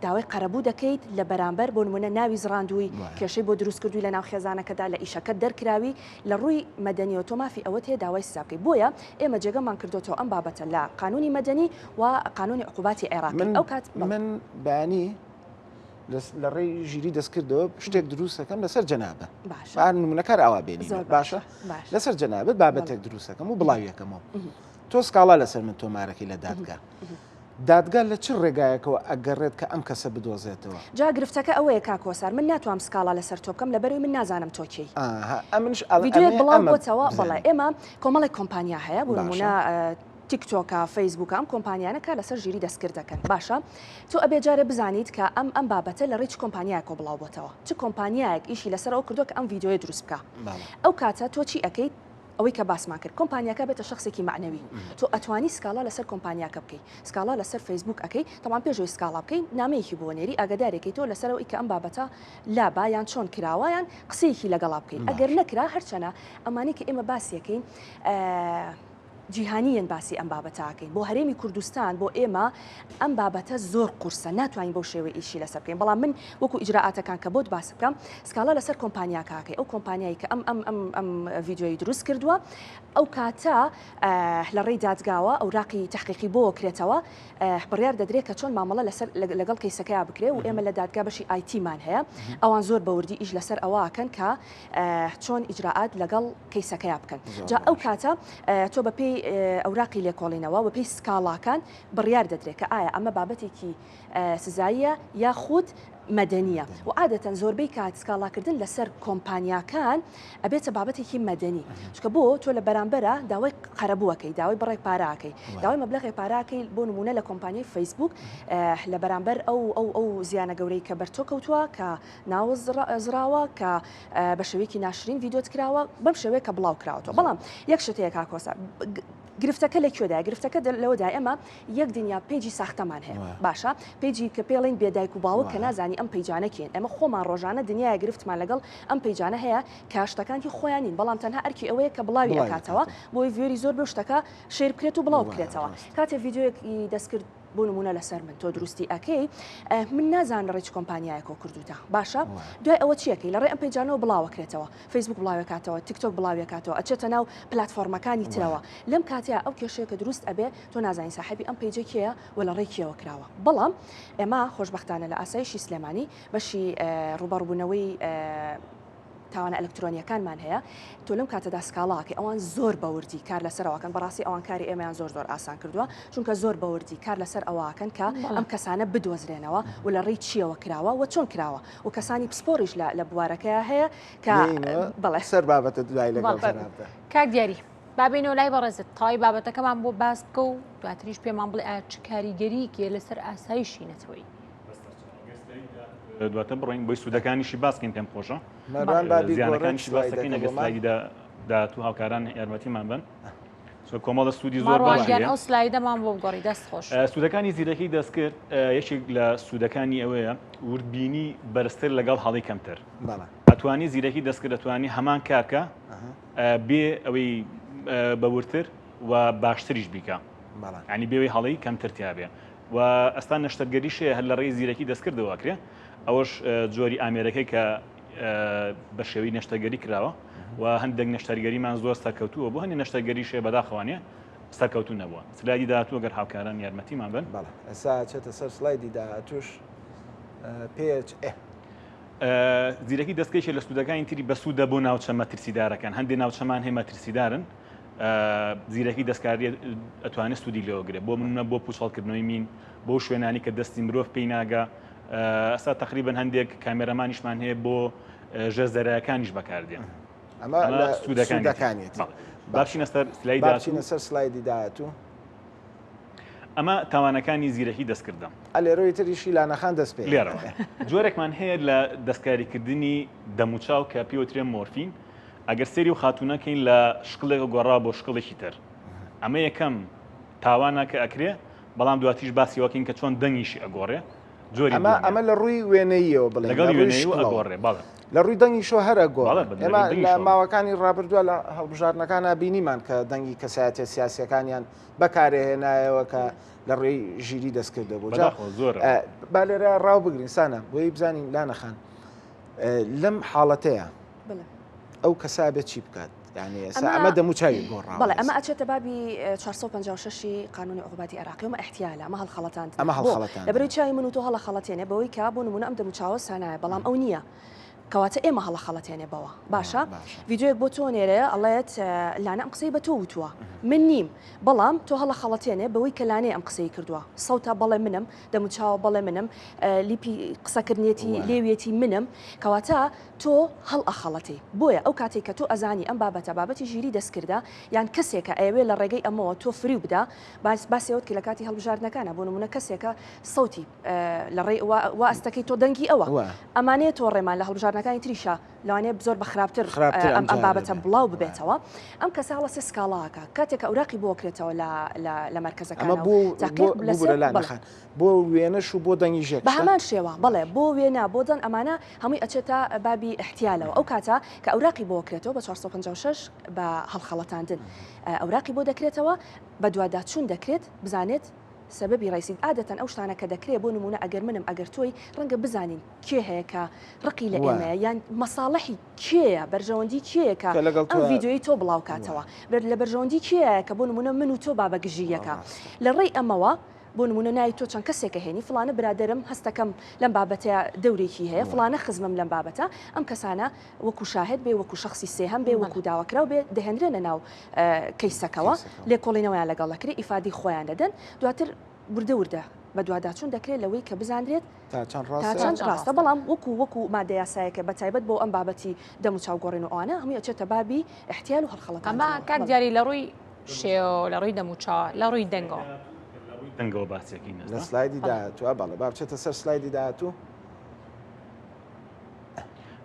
داوای قەرەبوو دەکەیت لە بەرامبەر بۆ نمونە ناوی زڕاندووی، کێشەی بۆ دروست کردووی لەناو خێزانەکەدا، لە ئیشەکەت دەرکراوی، لە ڕووی مەدەنیەوە تۆ مافی ئەوەت هەیە داوای سزا بکەیت. بۆیە ئێمە جێگەمان کردۆتەوە ئەم بابەتە لە قانونی مەدەنی و قانونی عقوباتی عێراقی. من ئەو کات بەڵێ. من بەیانی لە ڕێی ژیری دەستکردەوە شتێک دروست دەکەم لەسەر جەنابت. باشە. با نمونەکار ئاوا بێنینەوە. زۆر باشە. باشە؟ باشە. لەسەر جەنابت بەڵێ. بابەتێک دروست دەکەم و بڵاویەکەمەوە. تۆ سکاڵا لەسەر من تۆمارەکەی لە دادگا. دادگا لە چ ڕێگایەکەوە ئەگەڕێت کە ئەم کەسە بدۆزێتەوە؟ جا گرفتەکە ئەوەیە کاک کۆسار من ناتوام سکاڵا لەسەر تۆ بکەم لەبەرئەوەی من نازانم تۆ کێی. ئاها ئەمنش ئەڵ ڤیدیۆیەک ئەمێ بڵاو ئەمە بۆتەوە بەڵێ بزانین. ئێمە کۆمەڵێک کۆمپانیا هەیە بۆ باشە. نمونە تیکتۆکە فەیسبوکە ئەم کۆمپانیانە کار لەسەر ژیری دەستکرد دەکەن باشە تۆ ئەبێ جارێ بزانیت کە ئەم ئەم بابەتە لە ڕێی چ کۆمپانیایەکەوە بڵاو بۆتەوە چ کۆمپانیایەک ئیشی لەسەر ئەوە کردووە کە ئەم ڤیدیۆیە دروست بکا بەڵێ. ئەو کاتە تۆ چی ئەکەیت ئەوەی کە باسمان کرد کۆمپانیاکە بێتە شەخسێکی مەعنەوی تۆ ئەتوانی سکاڵا لەسەر کۆمپانیاکە بکەی سکاڵا لەسەر فەیسبوک ئەکەی تەبعەن پێش ئەوەی سکاڵا بکەی نامەیەکی بۆ نێری ئاگادارێکەی تۆ لەسەر ئەوەی کە ئەم بابەتە لابا یان چۆن کراوە یان قسەیەکی لەگەڵا بکەی ئەگەر نەکرا هەرچەنە ئەمانەی کە ئێمە باسیەکەین. جیهانییەن باسی ئەم بابەتە ئەکەین، بۆ هەرێمی کوردستان بۆ ئێمە ئەم بابەتە زۆر قورسە ناتوانین بەو شێوەی ئیشی لەسەر بکەین، بەڵام من وەکو ئیجرائاتەکان کە بۆت باس بکەم سکاڵا لەسەر کۆمپانیاکە ئەکەی، ئەو کۆمپانیای کە ئەم ئەم ئەم ئەم ڤیدیۆی دروست کردووە ئەو کاتە لە ڕێی دادگاوە ئەوراقی تەحقیقی بۆ کرێتەوە بڕیار دەدرێت کە چۆن مامەڵە لەسەر لەگەڵ کەیسەکەیا بکرێ و ئێمە لە دادگا بەشی IT مان هەیە ئەوان زۆر بەوردی ئیش لەسەر ئەوە ئەکەن کە چۆن ئیجرائات لەگەڵ کەیسەکەیا بکەن جا ئەو کاتە تۆ بە پێی ئەوراقی لێکۆڵینەوە بە پێی سکاڵاکان بڕیار دەدرێت کە ئایا ئەمە بابەتێکی سزاییە یاخود مەدەنییە و عادەتەن زۆربەی کات سکاڵاکردن لەسەر کۆمپانیاکان ئەبێتە بابەتێکی مەدەنی چونکە بۆ تۆ لە بەرامبەرە داوای قەرەبووەکەی داوای بڕێک پاراکەی داوای مەبلەغێک پاراکەی بۆ نمونە لە کۆمپانیای فەیسبوک لە بەرامبەر ئەو ئەو ئەو زیانە گەورەی کە بەر تۆ کەوتووە کە ناوە زراوە کە بە شێوەیەکی ناشرین ڤیدیۆت کراوە بەم شێوەیە کە بڵاو کراوەتەوە بەڵام یەک شت هەیە کاک هۆسا گرفتەکە لە کوێدایە؟ گرفتەکە لەوەدایە ئێمە یەک دنیا page ی ساختەمان هەیە باشە page ی کە پێڵین بێ دایک و باوک کە نازانی ئەم page انە کێن ئێمە خۆمان ڕۆژانە دنیای گرفتمان لەگەڵ ئەم page انە هەیە کە شتەکان هی خۆیان نین بەڵام تەنها ئەرکی ئەوەیە کە بڵاوی ئەکاتەوە بۆی viewer ی زۆر بێ و شتەکە share بکرێت و بڵاو بکرێتەوە کاتێ ڤیدیۆیەکی دەستکرد بۆ نمونە لەسەر من تۆ دروستی ئەکەی من نازانم لە ڕێی چ کۆمپانیایەکەوە کردوتە باشە دوای ئەوە چیەکەی لە ڕێی ئەم page انەوە بڵاوەکرێتەوە فەیسبوک بڵاوێکاتەوە تیکتۆک بڵاوێکاتەوە ئەچێتە ناو پلاتفۆرمەکانی ترەوە لەم کاتەیە ئەو کێشەیە کە دروست ئەبێ تۆ نازانی ساحێبی ئەم page ە کێیە و لە ڕێی کێوە کراوە بەڵام ئێمە خۆشبەختانە لە ئاسایشی سلێمانی بەشی ڕووبەڕووبوونەوەی تاوانە ئەلکترۆنیەکانمان هەیە تۆ لەم کاتەدا سکاڵاکەی ئەوان زۆر بەوردی کار لەسەر ئەوەکەن بەڕاستی ئەوان کاری ئێمەیان زۆر زۆر ئاسان کردووە چونکە زۆر بەوردی کار لەسەر ئەوەکەن کە ئەم کەسانە بدۆزرێنەوە و لە ڕێی چیەوە کراوە و چۆن کراوە و کەسانی پسپۆڕیش لە لە بوارەکەیا هەیە کە بەڵێ سەر بابەتە دوای لەگەڵ جەنابتە. کاک دیاری با بێینەوە لای بەڕێزت تەواوی بابەتەکەمان بۆ باس بکە و دواتریش پێمان بڵێ ئایا چ کاریگەرییەکی لەسەر ئاسایشی نەتەوەیی. دواتر بڕۆین بۆی سوودەکانیشی باس کەین پێم خۆشە مەروان با بیگۆڕێت زیانەکانیشی باس سلایدەکە دەکەین ئەگەر بۆمان. سلایدی داهاتوو هاوکاران یارمەتیمان بن سۆ کۆمەڵە سوودی زۆر ماروان باشی گیان هەیە ئەو سلایدەمان بۆ بگۆڕی دەست خۆش. سوودەکانی زیرەکی دەستکرد یەکێک لە سوودەکانی ئەوەیە وردبینی بەرزتر لەگەڵ هەڵەی کەمتر بەڵێ. ئەتوانی زیرەکی دەستکرد ئەتوانی هەمان کارکە بێ ئەوەی بە وردتر و باشتریش بیکە بەڵێ. یعنی بێ ئەوەی هەڵەی کەمتر تیا بێ و ئەستا نەشتەرگەریش هەیە هەر لە ڕێی زیرەکی دەستکردەوە ئەکرێ ئەوەش جۆری ئامێرەکەی کە بە شێوەی نەشتەرگەری کراوە و هەندێک نەشتەرگەریمان زۆر سەرکەوتووە بۆ هەندێک نەشتەرگەریش هەیە بەداخەوانە سەرکەوتوو نەبووە سلایدی داهاتوو گەر هاوکاران یارمەتیمان بن بەڵێ ئێستا چێتە سەر سلایدی داهاتووش پێچ ئێ. زیرەکی دەستکەیشە لە سوودەکانی تری بەسوودە بۆ ناوچە مەترسیدارەکان هەندێک ناوچەمان هەیە مەترسیدارن زیرەکی دەستکاری ئەتوانێت سوودی لێوەگرێت بۆ منە بۆ پوچەڵکردنەوەی مین بۆ شوێنانی کە دەستی مرۆڤ پێی ناگا ئەستا تقریبن هەندێک کامێرەمانیشمان هەیە بۆ ژێر زەرایەکانیش بەکاردێن ئەمە لە سوودەکانیەتی باشینە سەر سلایدی باشینە سەر سلایدی داهاتوو ئەمە تاوانەکانی زیرەکی دەستکردە. ئە لێرەوەی تریشی لانەخان دەست پێ لێرەوە جۆرێکمان هەیە لە دەستکاریکردنی دەموچاو کە پێوترێ morphing ئەگەر سەیری و خاتوونە کەین لە شکڵێک گۆڕا بۆ شکڵێکی تر ئەمە یەکەم تاوانە کە ئەکرێ بەڵام دواتریش باسی وەکەین کە چۆن دەنگیشی ئەگۆڕێ جۆری ئەمە ئەمە لە ڕووی وێنەییەوە بڵێ لەگەڵ وێنەیی و ئەگۆڕێ بەڵێ لە ڕووی دەنگیشەوە هەر ئەگۆڕێ ئێمە لە ماوەکانی ڕابردووە لە هەڵبژاردنەکانا بینیمان کە دەنگی کەسایەتیە سیاسیەکانیان بەکارێهێنایەوە کە لە ڕێی ژیری دەستکردە بۆ جا زۆر با لێرە ڕاو بگرین سانا بۆی بزانین لانەخان لەم حاڵەتەیە ئەو کەسا بێت چی بکات یعنی ئێستا ئەمە دەموچاوی گۆڕاوە بەڵێ ئەمە ئەچێتە بابی 456 قانونی عقوباتی عێراقی ئەمە احتیالە ئەمە هەڵخەڵەتاندنە ئەمە هەڵخەڵەتاندنە لەبەرەی چاوی من و تۆ هەڵەخەڵەتێنێ بەوەی کە بۆ نمونە ئەم دەموچاوە سانایە بەڵام ئەو نییە کەواتە ئێمە هەڵەخەڵەتێنێ بەوە باشە ڤیدیۆیەک بۆ تۆ نێرێ ئەڵێت لانە ئەم قسەی بە تۆ وتووە من نیم بەڵام تۆ هەڵەخەڵەتێنێ بەوەی کە لانەیە ئەم قسەی کردووە سەوتە بەڵێ منم دەموچاوە بەڵێ منم لیپی قسەکردنیەتی لێویەتی منم کەواتە تۆ هەڵئەخەڵەتێی بۆیە ئەو کاتەی کە تۆ ئەزانی ئەم بابەتە بابەتی ژیری دەستکردە یان کەسێکە ئەیەوێ لە ڕێگەی ئەمەوە تۆ فریو بدا باس باسی ئەوەت کرد لە کاتی هەڵبژاردنەکانا بۆ نمونە کەسێکە سەوتی لە ڕێی وا ئەستەکەی تۆ دەنگی ئەوە ئەمانەیە تۆ ڕێمان لە هەڵبژاردنەکان. هەڵبژاردنەکانی تریشا لەوانەیە زۆر بە خراپتر ئەم ئەم بابەتە بڵاو ببێتەوە ئەم کەسە هەڵەسێ سکاڵاکە کاتێک کە ئەوراقی بۆ کرێتەوە لە لە مەرکەزەکان بۆ وێنەش و بۆ دەنگی ژێ بە هەمان شێوە بەڵێ بۆ وێنە بۆ دەنگ ئەمانە هەمووی ئەچێتە بابی احتیالەوە ئەو کاتە کە ئەوراقی بۆ کرێتەوە بە 456 بە هەڵخەڵەتاندن ئەوراقی بۆ دەکرێتەوە بەدواداچوون دەکرێت بزانێت سەبەبی ڕیسی عادەتەن ئەو شتانە کە دەکرێت بۆ نمونە ئەگەر منم ئەگەر تۆی ڕەنگە بزانین کێ هەیە کە ڕقی لە ئێمەیە یان مەساڵحی کێیە بەرژەوەندی کێیە کە ئەم ڤیدیۆی تۆ بڵاو کاتەوە لە بەرژەوەندی کێیە کە بۆ نمونە من و تۆ با بە گژی یەکە لە ڕێی ئەمەوە بۆ نمونە ناوی تۆ چەند کەسێکە هێنی فڵانە برادەرم هەستەکەم لەم بابەتەیە دەورێکی هەیە فڵانە خزمم لەم بابەتە ئەم کەسانە وەکو شاهد بێ وەکو شخصی سێهەم بێ وەکو داواکراو بێ دەهێنرێنە ناو کەیسەکەوە لێکۆڵینەوەیان لەگەڵ دەکرێت ئیفادی خۆیان دەدەن دواتر وردە وردە بەدواداچوون دەکرێت لەوەی کە بزانرێت تا چەند ڕاستە ڕاستە بەڵام وەکو وەکو مادە یاسایەکە بە تایبەت بۆ ئەم بابەتی دەم و چاو گۆڕین و ئەوانە هەمووی ئەچێتە بابی احتیال و هەڵخەڵەتاندنەوە. ئەمە کاک دیاری لە ڕووی شێوە لە ڕووی دەم و چاوە لە ڕووی دەنگەوە. لە ڕووی دەنگەوە باسیەکەین لە سلایدی داهاتوو بەڵێ با بچێتە سەر سلایدی داهاتوو.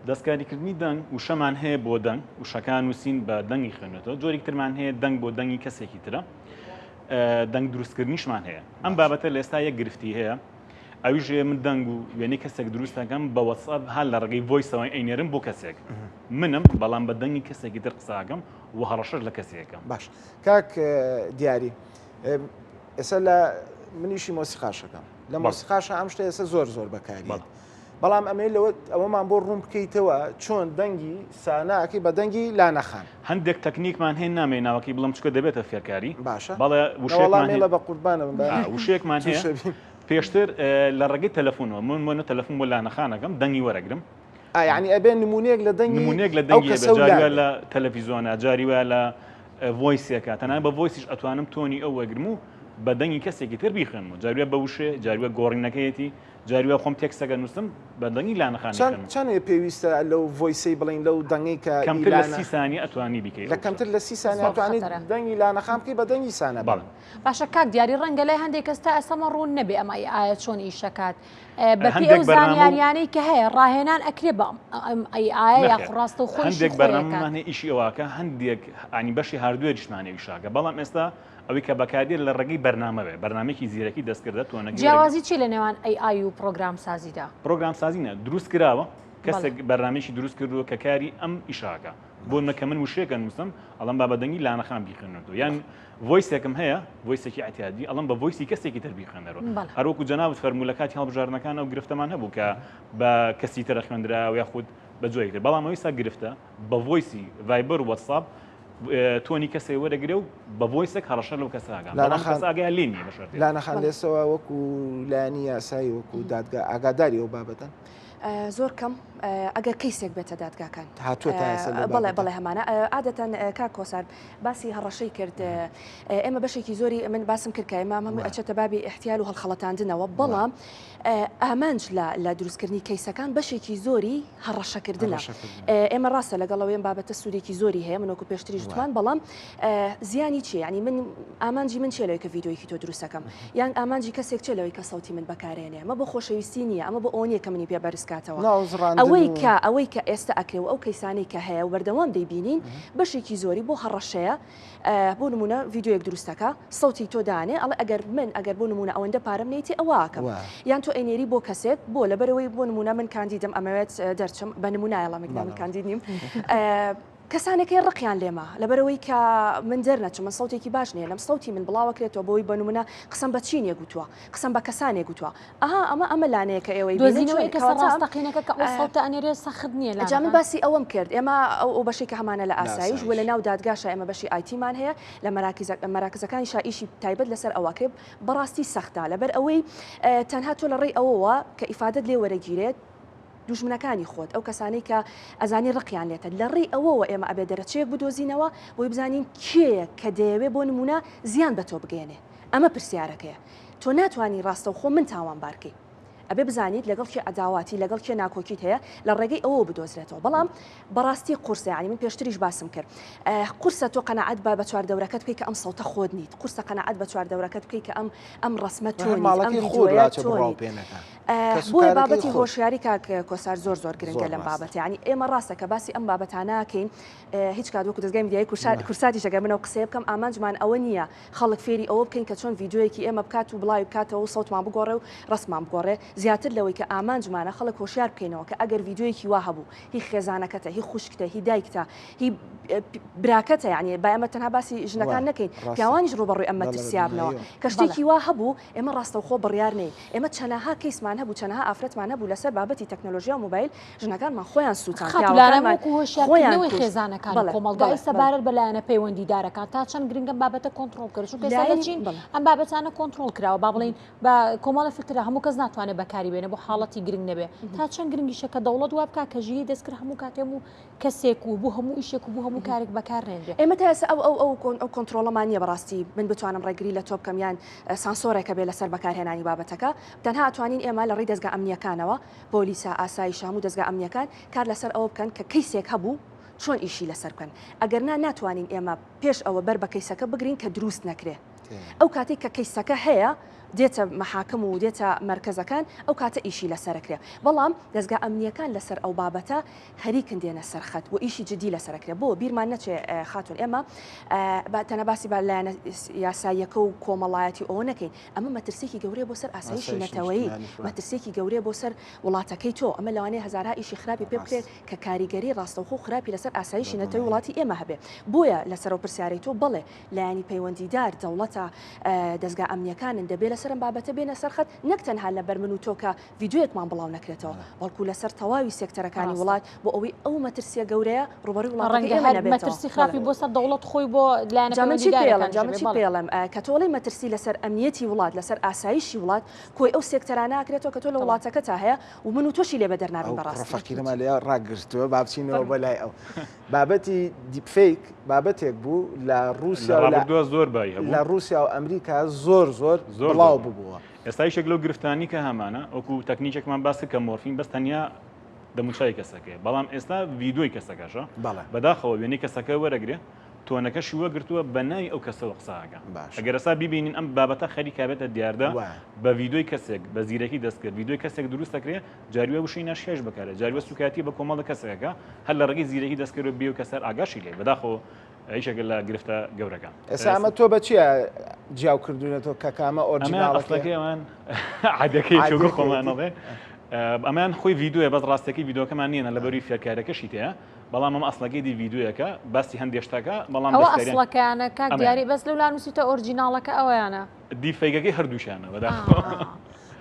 دەستکاریکردنی دەنگ وشەمان هەیە بۆ دەنگ وشەکان نووسین بە دەنگی خوێنێتەوە جۆرێک ترمان هەیە دەنگ بۆ دەنگی کەسێکی ترە دەنگ دروستکردنیشمان هەیە ئەم بابەتە لە ئێستا یەک گرفتی هەیە ئەویش من دەنگ و وێنەی کەسێک دروست دەکەم بە وەتسئەپ هەر لە ڕێگەی voice ەوە ئەینێرم بۆ کەسێک منم بەڵام بە دەنگی کەسێکی تر قساکەم و هەڕەشەش لە کەسێکم. باش کاک دیاری ئێستا لە منیشی مۆسیقاشەکەم لە مۆسیقاشە ئەم شتە ئێستا زۆر زۆر بەکاری بەڵام ئەمەی لەوە ئەوەمان بۆ ڕوون بکەیتەوە چۆن دەنگی ساناکی بە دەنگی لانەخان هەندێک تەکنیکمان هەیە نامەوێ ناوەکەی بڵێم چونکە دەبێتە فێرکاری باشە بەڵێ وشەیەکمان هەیە نەوەڵا مێڵە بە قوربانم بە وشەیەکمان هەیە پێشتر لە ڕێگەی تەلەفۆنەوە من بۆ نە تەلەفۆن بۆ لانەخانەکەم دەنگی وەرەگرم یعنی ئەبێ نمونەیەک لە دەنگی نمونەیەک لە دەنگی جاری وایە لە تەلەفیزۆنە جاری وایە لە voice ێکە تەنانەت بە voice یش ئەتوانم tone ی ئەو وەگرم و بە دەنگی کەسێکی تر بیخوێنمەوە جاری وایە بە وشێ جاری وایە گۆڕینەکەیەتی جاری وا خۆم تێکستەکە نووسم بە دەنگی لانە خان چەند چەندێ پێویستە لەو voice ەی بڵین لەو دەنگەی کە کەمتر لە سی سانی ئەتوانی بیکەی لە کەمتر لە سی سانی ئەتوانی دەنگی لانە خان بکەی بە دەنگی سانە بەڵێ. باشە کاک دیاری ڕەنگە لای هەندێک کەس تا ئێستا ڕوون نەبێ ئەمە ئایا چۆن ئیشەکات بەپێی ئەو زانیاریانەی کە هەیە ڕاهێنان ئەکرێ بە ئەم ئەی ئایا یاخو ڕاستەوخۆ هەندێک بەرنامەمان هەیە ئیشی ئەوەکە هەندێک ئانی بەشی hardware یشمان هەیە ئیشاکە بەڵام ئێستا ئەوەی کە بەکاردێت لە ڕێگەی بەرنامە بێ بەرنامەیەکی زیرەکی دەستکردە تۆنەگەی جیاوازی چی لە نێوان AI و پرۆگرام سازیدا؟ پرۆگرام سازی نا دروست کراوە کەسێک بەرنامەیەکی دروست کردووە کە کاری ئەم ئیشاکە بۆ نمونە کە من وشەیەک ئەنووسم ئەڵم با بە دەنگی لانەخان بیخوێنێتەوە یان voice ێکم هەیە voice ێکی ئەتیادی ئەڵم بە voice ی کەسێکی تر بیخوێنەرەوە هەروەکو جەنابت فەرموو لە کاتی هەڵبژاردنەکان ئەو گرفتەمان هەبوو کە بە کەسی ترە خوێندرا یاخود بە جۆرێک تر بەڵام ئەویسا گرفتە بە voice ی ڤایبەر و واتساپ tone ی کەسێ وەرەگرێ و بە voice ێک هەڕەشە لەو کەسە ئەکا بەڵام کەس ئاگای لێ نییە بە شەرتێک. لانە خان لێسەوە وەکو لایەنی یاسایی وەکو دادگا ئاگاداری ئەو بابەتەن؟ زۆر کەم ئەگەر کەیسێک بێتە دادگاکان هاتووە تا ئێستا لەو بەڵێ بەڵێ هەمانە عادەتەن کاک کۆسار باسی هەڕەشەی کرد ئێمە بەشێکی زۆری من باسم کرد کە ئێمە هەمووی ئەچێتە بابی احتیال و هەڵخەڵەتاندنەوە بەڵام ئامانج لە لە دروستکردنی کەیسەکان بەشێکی زۆری هەڕەشەکردنە. ئێمە ڕاستە لەگەڵ ئەوەی ئەم بابەتە سوودێکی زۆری هەیە من وەکو پێشتریش وتمان بەڵام زیانی چیە یعنی من ئامانجی من چیە لەوەی کە ڤیدیۆیەکی تۆ دروستەکەم یان ئامانجی کەسێک چیە لەوەی کە سەوتی من بەکارێنێ ئەمە بۆ خۆشەویستی نییە ئەمە بۆ ئەوە نییە کە منی پێ بەرز کاتەوە ئەوەی کە ئەوەی کە ئێستا ئەکرێ و ئەو کەیسانەی کە هەیە و بەردەوام دەیبینین بەشێکی زۆری بۆ هەڕەشەیە بۆ نمونە ڤیدیۆیەک دروست ئەکا سەوتی تۆ دانێ ئەڵێ ئەگەر من ئەگەر بۆ نمونە ئەوەندە پارەم نەیتێ ئەوە ئەکەم یان تۆ ئەینێری بۆ کەسێک بۆ لەبەرەوەی بۆ نمونە من کاندیدم ئەمەوێت دەرچم بە نمونە ئەڵێم من کاندید نیم کەسانێک هەیە ڕقیان لێمە لەبەرەوەی کە من دەرنەچم من سەوتێکی باش نێنم سەوتی من بڵاوەکرێتەوە بۆی بە نمونە قسەم بە چینێک گوتووە قسەم بە کەسانێک گوتووە ئەها ئەمە ئەمە لانەیە کە ئێوەی دۆزینەوەی کەسە ڕاستەقینەکە کە ئەو سەوتە ئەنێرێ سەخت نییە جا من باسی ئەوەم کرد ئێمە ئەو ئەو بەشەی کە هەمانە لە ئاسایش و لە ناو دادگاشا ئێمە بەشی IT مان هەیە لە مەراکزەکانیشا ئیشی تایبەت لەسەر ئەوە کرێ بەڕاستی سەختە لەبەر ئەوەی تەنها تۆ لە ڕێی ئەوەوە کە ئیفادەت لێ وەرەگیرێت دوژمنەکانی خۆت ئەو کەسانەی کە ئەزانی ڕقیان لێتە لە ڕێی ئەوەوە ئێمە ئەبێ دەرەچەیەک بدۆزینەوە بۆی بزانین کێیە کە دەیەوێ بۆ نمونە زیان بە تۆ بگەیەنێ ئەمە پرسیارەکەیە تۆ ناتوانی ڕاستەوخۆ من تاوانبار کەی. ئەبێ بزانیت لەگەڵ کێ عەداواتی لەگەڵ کێ ناکۆکیت هەیە لە ڕێگەی ئەوەوە بدۆزرێتەوە بەڵام بەڕاستی قورسە یانی من پێشتریش باسم کرد قورسە تۆ قەناعەت بە بە چواردەورەکەت بکەی کە ئەم سەوتە خۆت نیت قورسە قەناعەت بە چواردەورەکەت بکەی کە ئەم ئەم ڕەسمە تۆ نیت ئەم ڤیدیۆیە تۆ نیت بۆیە بابەتی هۆشیاری کاک کۆسار زۆر زۆر گرنگە لەم بابەتە یانی ئێمە ڕاستە کە باسی ئەم بابەتانەکەین هیچ کات وەکو دەزگای میدیایی کورساتیش ئەگەر منەوە قسەیە بکەم ئامانجمان ئەوە نییە خەڵک فێری ئەوە بکەین کە چۆن ڤیدیۆیەکی ئێمە بکات و بڵاوی بکاتەوە و سەوتمان بگۆڕێ و ڕەسمان بگۆڕێ، زیاتر لەوەی کە ئامانجمانە خەڵک هۆشیار بکەینەوە کە ئەگەر ڤیدیۆیەکی وا هەبوو هی خێزانەکەتە، هی خوشکتە، هی دایکتە، هی براکەتە یانی با ئێمە تەنها باسی ژنەکان نەکەین پیاوانیش ڕووبەڕووی ئەم مەترسییە بنەوە کە شتێکی وا هەبوو ئێمە ڕاستەوخۆ بڕیار نەین ئێمە چەنەها کەیسمان هەبوو چەنەها ئافرەتمان هەبوو لەسەر بابەتی تەکنەلۆژیا و مۆبایل ژنەکانمان خۆیان سووتان خاتوو لارا پیاوەکانمان وەکو خۆیان هۆشیارکردنەوەی کوشت خێزانەکان و بەڵێ کۆمەڵگا بەڵێ بەڵێ سەبارەت بە لایەنە پەیوەندیدارەکان تا چەند گرنگە ئەم بابەتە کۆنتڕۆڵ بکرێت چونکە ئێستا لە لایەنی چین بەڵێ ئەم بابەتانە کۆنتڕۆڵ کراوە با بڵێین بە کۆمەڵە فلترە هەموو کەس ناتوانێت بەکاری بێنێ بۆ حاڵەتی گرنگ نەبێ تا چەند گرنگیشە کە دەوڵەت وا بکات کە ژیری دەستکرد هەموو کاتێ هەموو کەسێک و بۆ هەموو ئیشێک و بۆ هەموو کارێک بەکار نێنرێ. ئێمە تا ئێستا ئەو ئەو ئەو ئەو کۆنتڕۆڵەمان نییە بەڕاستی من بتوانم ڕێگری لە تۆ بکەم یان سانسۆرێک هەبێ لەسەر بەکارهێنانی بابەتەکە تەنها ئەتوانین ئێمە لە ڕێی دەزگا ئەمنییەکانەوە پۆلیسە، ئاسایشە، هەموو دەزگا ئەمنییەکان کار لەسەر ئەوە بکەن کە کەیسێک هەبوو چۆن ئیشی لەسەر بکەن، ئەگەر نا ناتوانین ئێمە پێش ئەوە بەر بە کەیسەکە بگرین کە دروست نەکرێ. ئەو کاتەی کە کەیسەکە هەیە دێتە مەحاکم و دێتە مەرکەزەکان ئەو کاتە ئیشی لەسەر ئەکرێ، بەڵام دەزگا ئەمنییەکان لەسەر ئەو بابەتە خەریکن دێنە سەر خەت و ئیشی جدی لەسەر ئەکرێ. بۆ بیرمان نەچێ خاتوون ئێمە با تەنها باسی بە لایەنە یاساییەکە و کۆمەڵایەتی و ئەوە نەکەین، ئەمە مەترسیەکی گەورەیە بۆ سەر ئاسایشی نەتەوەیی، مەترسیەکی گەورەیە بۆ سەر وڵاتەکەی تۆ، ئەمە لەوانەیە هەزارها ئیشی خراپی پێ بکرێت کە کاریگەری ڕاستەوخۆ و خراپی لەسەر ئاسایشی نەتەوەی وڵاتی ئێمە هەبێ. بۆیە لەسەر ئەو پرسیارەی تۆ، بەڵێ لایەنی پەیوەندیدار، دەوڵەتە، دەزگا ئەمنییەکانن، دەبێ لەسەر ئەم بابەتە بێنە سەر خەت، نەک تەنها لەبەر من و تۆ کە ڤیدیۆیەکمان بڵاو نەکرێتەوە، بەڵکو لەسەر تەواوی سێکتەرەکانی وڵات بۆ ئەوەی ئەو مەترسییە گەورەیە ڕووبەڕووی وڵاتەکەی ئێمە نەبێتەوە. مەترسی خراپی بۆ سەر دەوڵەت خۆی بۆ لایەنە پەیوەندیدارەکانیش جا من چیت پێ ئەڵێم، کە تۆ ئەڵێی مەترسی لەسەر ئەمنیەتی وڵات، لەسەر ئاسایشی وڵات، کۆی ئەو سێکتەرانە ئەکرێتەوە کە تۆ لە وڵاتەکەتا هەیە و من و تۆشی لێ بەدەر نابین ئەو کوڕە بەڕاستی. فەقیرەمان لێ ڕاگرتووە، با بچینەوە بۆ لای ئەو. بابەتی deepfake بابەتێک بوو لە لە ڕووسیا و لە ڕابردووە زۆر بای هەبوو. لە ڕووسیا و ئەمریکا زۆر زۆر زۆر زۆر بڵاو بوو. ببووە. ئێستا یەکێک لەو گرفتانەی کە هەمانە وەکو تەکنیکێکمان باس کرد کە morphing بەس تەنیا دەموچاوی کەسەکەیە بەڵام ئێستا ڤیدیۆی کەسەکەشە بەڵێ. بەداخەوە وێنەی کەسەکە وەرەگرێ tone ەکەشی وەگرتووە بە ناوی ئەو کەسەوە قسە ئەکا باشە. ئەگەر ئێستا بیبینین ئەم بابەتە خەریکە بێتە دیاردە وایە. بە ڤیدیۆی کەسێک بە زیرەکی دەستکرد ڤیدیۆی کەسێک دروست دەکرێ جاری وایە وشەی ناشیاویش بەکارێ جاری وایە سوکایەتی بە کۆمەڵە کەسێک ئەکا هەر لە ڕێگەی زیرەکی دەستکرد بێ و کەسەر ئاگاشی لێ بەداخەوە یەکێکە لە گرفتە گەورەکان. ئێستا ئەمە تۆ بە چیە جیاو کردوونەتەوە کە کامە ئەمەیان ئۆرجیناڵەکەیە؟ ئەسڵەکەی ئەوان عادیەکەی چۆ عادیەکەیەتی. خۆمان ئەڵێ ئەمەیان خۆی ڤیدیۆیە بەس ڕاستەکەی ڤیدیۆکەمان نییە لەبەروی فێرکارەکەشی تەیە بەڵام ئەمە ئەسڵەکەی دی ڤیدیۆیەکە باسی هەندێ شتەکە بەڵام ئەوە دەستکاریان ئەسڵەکەیانە کاک ئەمەیان. دیاری بەس لەولا نووسیتە original ەکە ئەوەیانە. deepfake ەکەی هەردووشیانە بەداخەوە.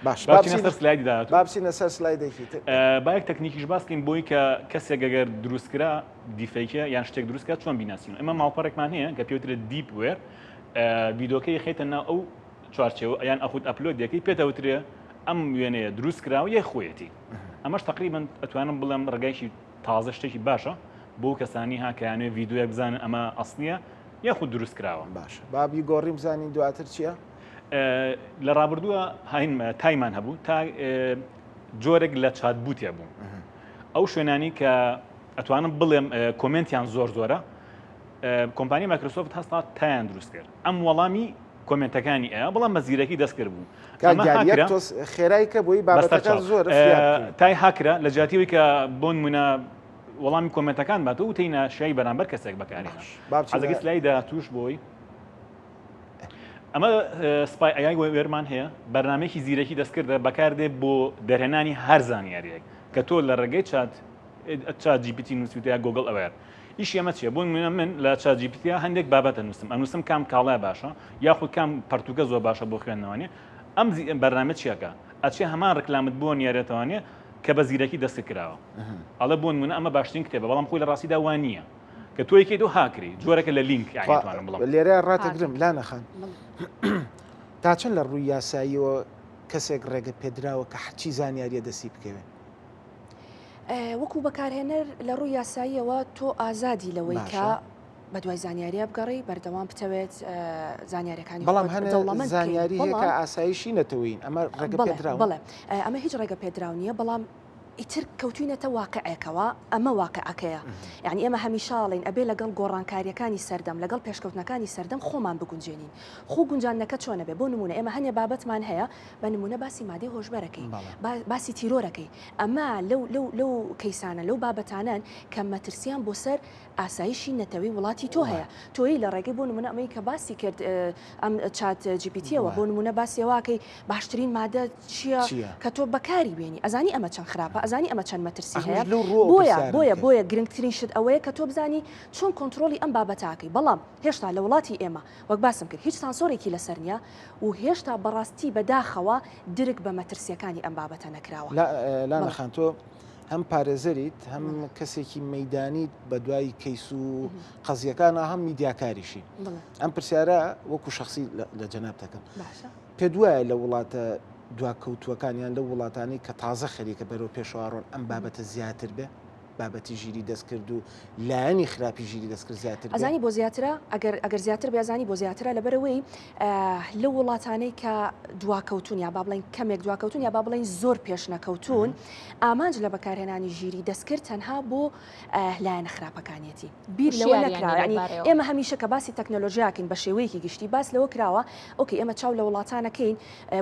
باش با بچینە سەر سلایدی داهاتوو. با بچینە سەر سلایدێکی تر. با یەک تەکنیکیش باس کەین بۆی کە کەسێک ئەگەر دروست کرا deepfake ە یان شتێک دروست کرا چۆن بیناسین ئێمە ماڵپەڕێکمان هەیە کە پێوترێت Deepware ڤیدۆکەی خەیتە ناو ئەو چوارچێوە یان ئەخود upload ەکەی پێتەوترێ ئەم وێنەیە دروست کراوە یە خۆیەتی ئەمەش تقریبا ئەتوانم بڵێم ڕێگایکی تازە شتێکی باشە بۆ کەسانی ها کەیانێ ڤیدیۆیەک بزانن ئەمە ئەسلیە یاخود دروست کراوە. باشە با بیگۆڕیم بزانین دواتر چییە؟ لە ڕابردووە هاین تایمان هەبوو تا جۆرێک لە chatbot ێ بوو ئەو شوێنانی کە ئەتوانم بڵێم comment یان زۆر زۆرە کۆمپانی مایکرۆسۆفت هەستا تایان دروست کرد ئەم وەڵامی comment ەکانی ئەیا بەڵام بە زیرەکی دەست کرد بوو خێرای کە بۆی بابەتەکە زۆر تای هاکرا لە جیاتیەوەی کە بۆن منە وەڵامی comment ەکان باتەوە وتەی ناشای بەرامبەر کەسێک بەکارێ بابەتەکە سلایدا توش بۆی ئەمە Spy AI وێرمان هەیە بەرنمەیەکی زیرەکی دەستکردە بەکاردێ بۆ دەرهێنانی هەر زانیاریەک کە تۆ لە ڕێگەی chat ChatGPT نووسیوتە یا گوگل ئەوەر ئیشی ئەمە چیە بۆ نمونە من لە ChatGPT یا هەندێک بابەتە نووسم ئەنووسم کام کاڵای باشە یاخود کام پەرتوکە زۆر باشە بۆ خوێندنەوەنی ئەم بەرنامە چیەکە ئەچێ هەمان ڕکلامت بۆ نیارێتەوانێ کە بە زیرەکی دەست کراوە ئەڵێ بۆ نمونە ئەمە باشترین کتێبە بەڵام خۆی لە ڕاستیدا وان نییە کە تۆ یەکەی تۆ هاکری جۆرەکە لە لینک یانی توانم بڵێم. لێرە ڕاتەگرم لانە خان تا چەند لە ڕووی یاساییەوە کەسێک ڕێگە پێدراوە کە هەرچی زانیاریە دەستی بکەوێت؟ وەکو بەکارهێنەر لە ڕووی یاساییەوە تۆ ئازادی لەوەی کە باشە. بەدوای زانیاریە بگەڕێی بەردەوام بتەوێت زانیاریەکانی بەڵام هەنێ دەوڵەمەند زانیاری هەیە کە ئاسایشی نەتەوەیین ئەمە ڕێگە پێدراوە؟ بەڵێ ئەمە هیچ ڕێگە پێدراو نییە بەڵام ئیتر کەوتوینەتە واقعێکەوە ئەمە واقعەکەیە یعنی ئێمە هەمیشە ئەڵێین ئەبێ لەگەڵ گۆڕانکاریەکانی سەردەم لەگەڵ پێشکەوتنەکانی سەردەم خۆمان بگونجێنین خۆ گونجاندنەکە چۆنە بێ بۆ نمونە ئێمە هەنێ بابەتمان هەیە بە نمونە باسی مادەی هۆشبەرەکەی باسی تیرۆرەکەی ئەمە لەو لەو لەو کەیسانە لەو بابەتانەن کە مەترسیان بۆ سەر ئاسایشی نەتەوەی وڵاتی تۆ هەیە تۆی لە ڕێگەی بۆ نمونە ئەمەی کە باسی کرد ئەم ChatGPT یەوە بۆ نمونە باسی ئەوەکەی باشترین مادە چییە کە تۆ بەکاری بێنی ئەزانی ئەمە چەند خراپە ئەزانی ئەمە چەند مەترسی هەیە بۆیە بۆیە بۆیە گرنگترین شت ئەوەیە کە تۆ بزانی چۆن کۆنترۆڵی ئەم بابەتاکەی بەڵام هێشتا لە وڵاتی ئێمە وەک باسم کرد هیچ سانسۆرێکی لەسەر نییە و هێشتا بەڕاستی بەداخەوە درک بە مەترسیەکانی ئەم بابەتە نەکراوە. لانە خان تۆ هەم پارێزەریت هەم کەسێکی مەدانیت بە دوای کەیس و قەزیەکانە هەم میدیاکاریشی ئەم پرسیارە وەکو شخصی لە جەناب دەکەم پێ دوایە لە وڵاتە دواکەوتووەکان یان لەو وڵاتانی کە تازە خەریکە بەرەو پێشەوەڕۆن ئەم بابەتە زیاتر بێ بابەتی ژیری دەستکرد و لایەنی خراپی ژیری دەستکرد زیاتر بێ؟ ئەزانی بۆ زیاترە؟ ئەگەر ئەگەر زیاتر بێ ئەزانی بۆ زیاترە؟ لەبەرئەوەی لەو وڵاتانەی کە دواکەوتوون یا با بڵێین کەمێک دواکەوتوون یا با بڵێین زۆر پێشنەکەوتوون ئامانج لە بەکارهێنانی ژیری دەستکرد تەنها بۆ لایەنە خراپەکانیەتی بیر لەوە وشیاریان نەکراوە نیە یانی لەو بارەیەوە. ئێمە هەمیشە کە باسی تەکنەلۆژیاکەین بە شێوەیەکی گشتی باس لەوە کراوە okay ئێمە چاو لە وڵاتانەکەین